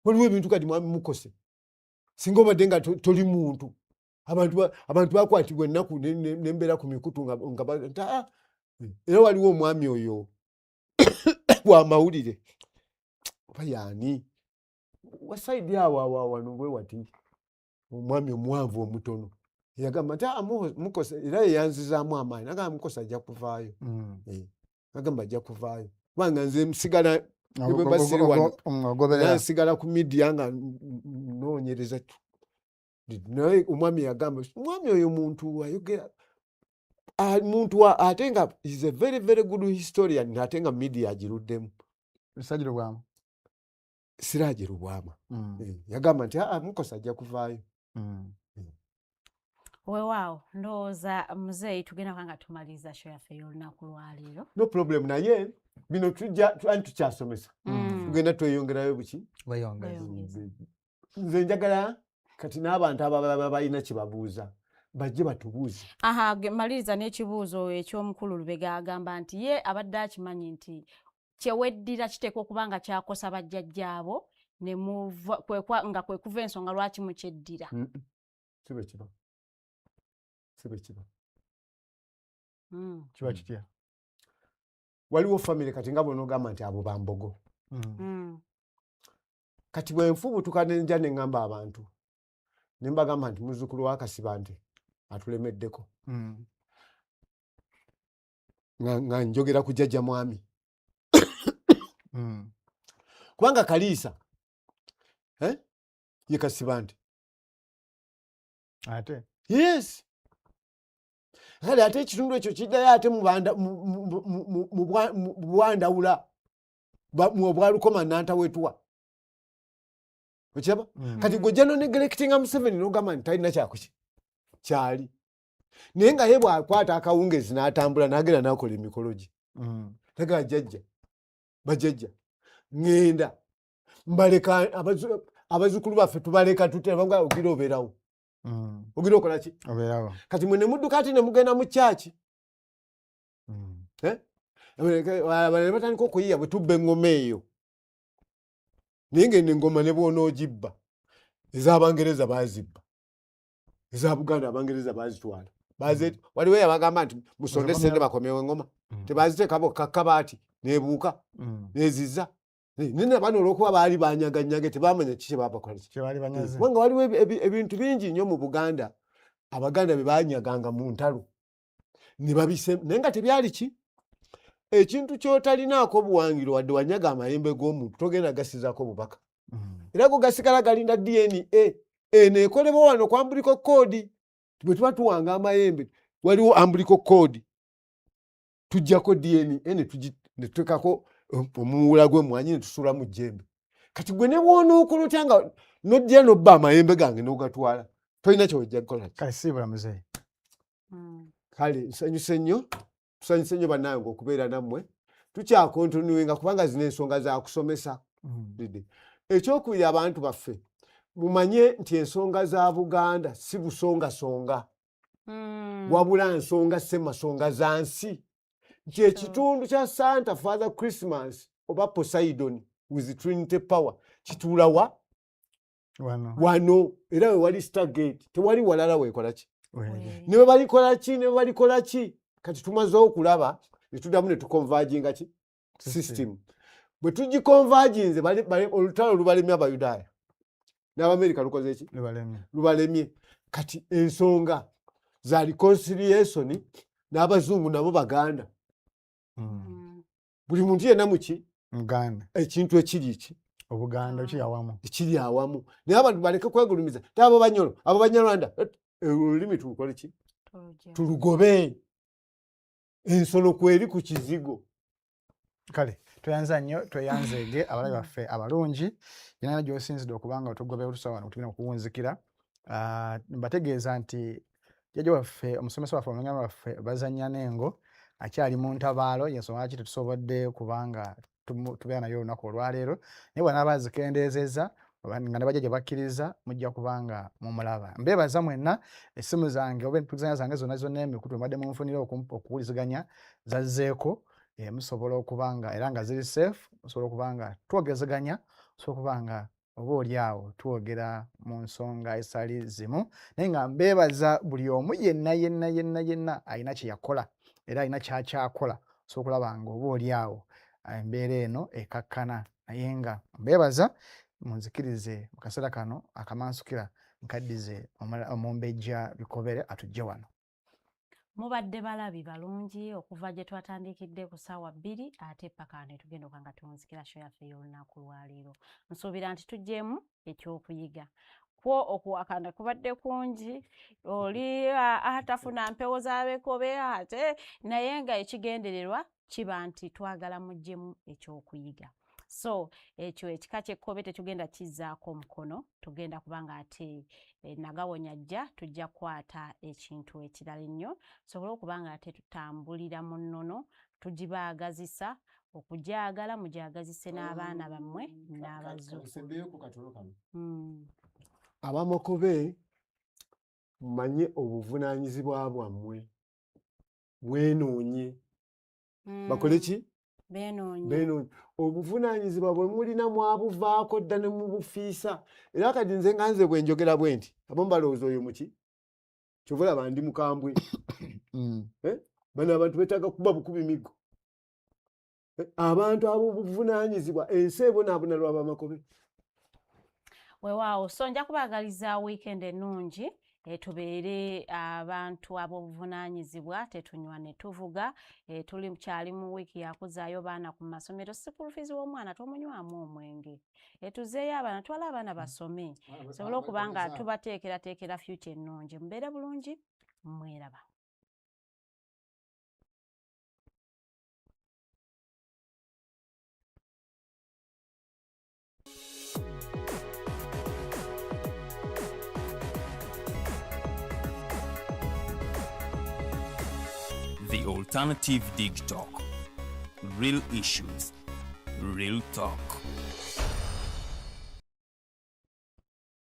[SPEAKER 5] Waliwo ebintu kati mwami mukose, singa obadde nga toli muntu, abantu bakwatibwa ennaku nembeera ku mikutu nga nti, "Ah." Era waliwo omwami oyo wamawulire oba yaani wasaidi awo awo wano bwe wati, omwami omuwanvu omutono, yagamba nti, "Ah, Mukose," era yeyanzizaamu amaanyi, nagamba Mukosa ajja kuvaayo. Nagamba ajja kuvaayo, kubanga nze nsigala ne bwe mba siri wano,
[SPEAKER 6] ogoberera.
[SPEAKER 5] Nsigala ku media nga noonyereza. Naye omwami yagamba, omwami oyo muntu ayogera, muntu ate nga is a very very good historian, ate nga media agiruddemu.
[SPEAKER 6] Siraje Lubwama.
[SPEAKER 5] Siraje Lubwama. Yagamba nti, "Aa, Mukosa ajja kuvaayo."
[SPEAKER 4] Weewaawo, ndowooza muzeeyi tugenda kuba nga tumaliriza show yaffe ey'olunaku lwaleero.
[SPEAKER 5] No problem, naye bino tujja anti tukyasomesa. Tugenda tweyongerayo buki.
[SPEAKER 6] Weyongeza.
[SPEAKER 4] Weyongeza.
[SPEAKER 5] Nze njagala kati n'abantu abalala balina kye babuuza bajje batubuuze.
[SPEAKER 4] Aha, maliriza n'ekibuuzo eky'omukulu Lubega, agamba nti ye abadde akimanyi nti kyeweddira kiteekwa okuba nga kyakosa bajjajjaabo ne muva nga kwe kuva ensonga lwaki mukyeddira.
[SPEAKER 5] Si bwe kiba, si bwe kiba.
[SPEAKER 6] Kiba kitya?
[SPEAKER 5] Waliwo famire kati nga bw'onoogamba nti abo bambogo. Kati bwe nfubutuka nenja ne ŋŋamba abantu ne mbagamba nti muzzukulu wa Kasibante atulemeddeko, nga njogera ku jjajja mwami, kubanga Kaliisa, eh? Ye Kasibante.
[SPEAKER 6] Ate
[SPEAKER 5] Yes, kale ate ekitundu ekyo kiddayo ate mu mu bwandawula mu obwalukoma nantawetwa, okiraba? Kati gwe no neglectinga Museveni nogamba nti talina kyakuki kyali, naye nga ye bwakwata akawungezi n'atambula n'agenda n'akola emikolo gye. Nagaa jjajja, bajjajja, ŋŋenda mbaleka abazzukulu baffe, tubaleka tutya? Banga ogira obeerawo. Ogira okola ki?
[SPEAKER 6] Obeerawo.
[SPEAKER 5] Kati mwe ne mudduka ate ne mugenda mu kyaki. Abalala ne batandika okuyiya bwe tubba eŋŋoma eyo, naye ngeno eŋŋoma ne bw'onoogibba, ez'Abangereza baazibba. Eza Buganda Abangereza bazitwala. Waliwo yabagamba nti musonde sente bakomyewo engoma. Tebaziteeka bokka kabaati nebuuka neziza. Naye bano olw'okuba baali banyaganyage tebamanya kiki kyebabakola ki. Kubanga waliwo ebintu bingi nnyo mu Buganda Abaganda bye banyaganga mu ntalo ne babise, naye nga tebyali ki ekintu ky'otalinaako obuwangiro, wadde wanyaga amayembe g'omuntu togenda gasizaako bubaka. Era go gasigala galinda DNA eno ekolebwa wano ku umbilical cord. Bwe tuba tuwanga amayembe waliwo umbilical cord, tujjako DNA ne tuteekako omuwula gw'emmwanyi ne tusuula mu jjembe. Kati gwe ne bw'onookola otya nga n'ojja n'obba amayembe gange n'ogatwala, tolina ky'ojja kukola ki.
[SPEAKER 6] Kale siibula muzeeyi.
[SPEAKER 5] Kale nsanyuse nnyo, tusanyuse nnyo bannange okubeera nammwe. Tukyakontinuinga kubanga zino ensonga za kusomesa. Ekyokubiri, abantu baffe mumanye nti ensonga za Buganda si busongasonga, wabula nsonga ssemasonga za nsi, nti ekitundu kya Santa, Father Christmas oba Poseidon with Trinity power kituula wa?
[SPEAKER 6] Wano.
[SPEAKER 5] Wano, era we wali Stargate, tewali walala weekola ki.
[SPEAKER 6] Weri.
[SPEAKER 5] Ne bwe balikola ki, ne bwe balikola ki, kati tumaze okulaba ne tuddamu ne tuconverginga ki system. Bwe tugiconverginze, olutalo lubalemye Abayudaaya n'Abamerika lukoze ki?
[SPEAKER 6] Lubalemye.
[SPEAKER 5] Lubalemye. Kati ensonga za reconciliation n'Abazungu nabo Baganda. Buli muntu yenna muki?
[SPEAKER 6] Muganda.
[SPEAKER 5] Ekintu ekiri ki?
[SPEAKER 6] Obuganda ekiri awamu.
[SPEAKER 5] Ekiri awamu. Naye abantu baleke kwegulumiza ti abo Banyolo, abo Banyarwanda. Olulimi tulukole ki? Tulugobe. Ensolo kweri ku kizigo.
[SPEAKER 6] Kale tweyanza nnyo, tweyanzeege abalabi baffe abalungi yena gy'osinzidde okuba nga otugobera otusa wano tugenda okuwunzikira. Mbategeeza nti jjajja waffe, omusomesa waffe, omulungamya waffe bazannya n'engo akyali mu ntabaalo, yensonga lwaki tetusobodde kubanga tubeera naye olunaku olwaleero, naye bw'anaaba azikendeezezza nga ne bajjajja bakkiriza mujja kubanga mumulaba. Mbeebaza mwenna, essimu zange oba empuliziganya zange zonna zonna emikutu mbadde munfunira okuwuliziganya zazzeeko. Musobola okuba nga era nga ziri safe, musobola okuba nga twogezeganya, musobola okuba nga oba oli awo twogera mu nsonga ezitali zimu, naye nga mbeebaza buli omu yenna yenna yenna yenna alina kye yakola era alina kyakyakola osobola okulaba nga oba oli awo embeera eno ekakkana, naye nga mbeebaza. Munzikirize mu kaseera kano akamansukira nkaddize omumbejja Bikobere atujje wano.
[SPEAKER 4] Mubadde balabi balungi okuva gye twatandikidde ku ssaawa 2 ate paka ne tugenda okuba nga tuwunzikira show yaffe ey'olunaku lwaleero. Nsuubira nti tuggyemu ekyokuyiga kwo okuwakana kubadde kungi, oli atafuna mpewo z'abekobe ate naye nga ekigendererwa kiba nti twagala muggyemu ekyokuyiga. So ekyo ekika ky'ekkobe tetugenda kizzaako omukono, tugenda kubanga ate nagawonya ajja tujja kukwata ekintu ekirala ennyo tusobole okuba nga ate tutambulira mu nnono, tugibaagazisa okugyagala, mugyagazise n'abaana bammwe n'abazzukulu.
[SPEAKER 5] Abamokobe mumanye obuvunaanyizibwa bwammwe, bwenoonye. Bakole ki?
[SPEAKER 4] Benoonye.
[SPEAKER 5] Obuvunaanyizibwa bwe mulina mwabuvaako dda ne mubufiisa. Era kati nze nga nze bwe njogera bwe nti abamu balowooza oyo muki, kyova olaba ndi mukambwe. Bano abantu beetaaga kuba bukubi miggo. Abantu ab'obuvunaanyizibwa, ensi ebonaabona lw'abamakobe.
[SPEAKER 4] Weewaawo, so nja kubaagaliza weekend ennungi. Tubeere abantu ab'obuvunaanyizibwa, tetunywa ne tuvuga. Tuli kyali mu wiiki yakuzaayo baana ku masomero. School fees w'omwana tomunywamu omwenge. Tuzeeyo abaana, twala abaana basome, sobole okuba nga tubateekerateekera future ennungi. Mubeere bulungi, mweraba.
[SPEAKER 3] The Alternative Dig Talk. Real issues, real talk.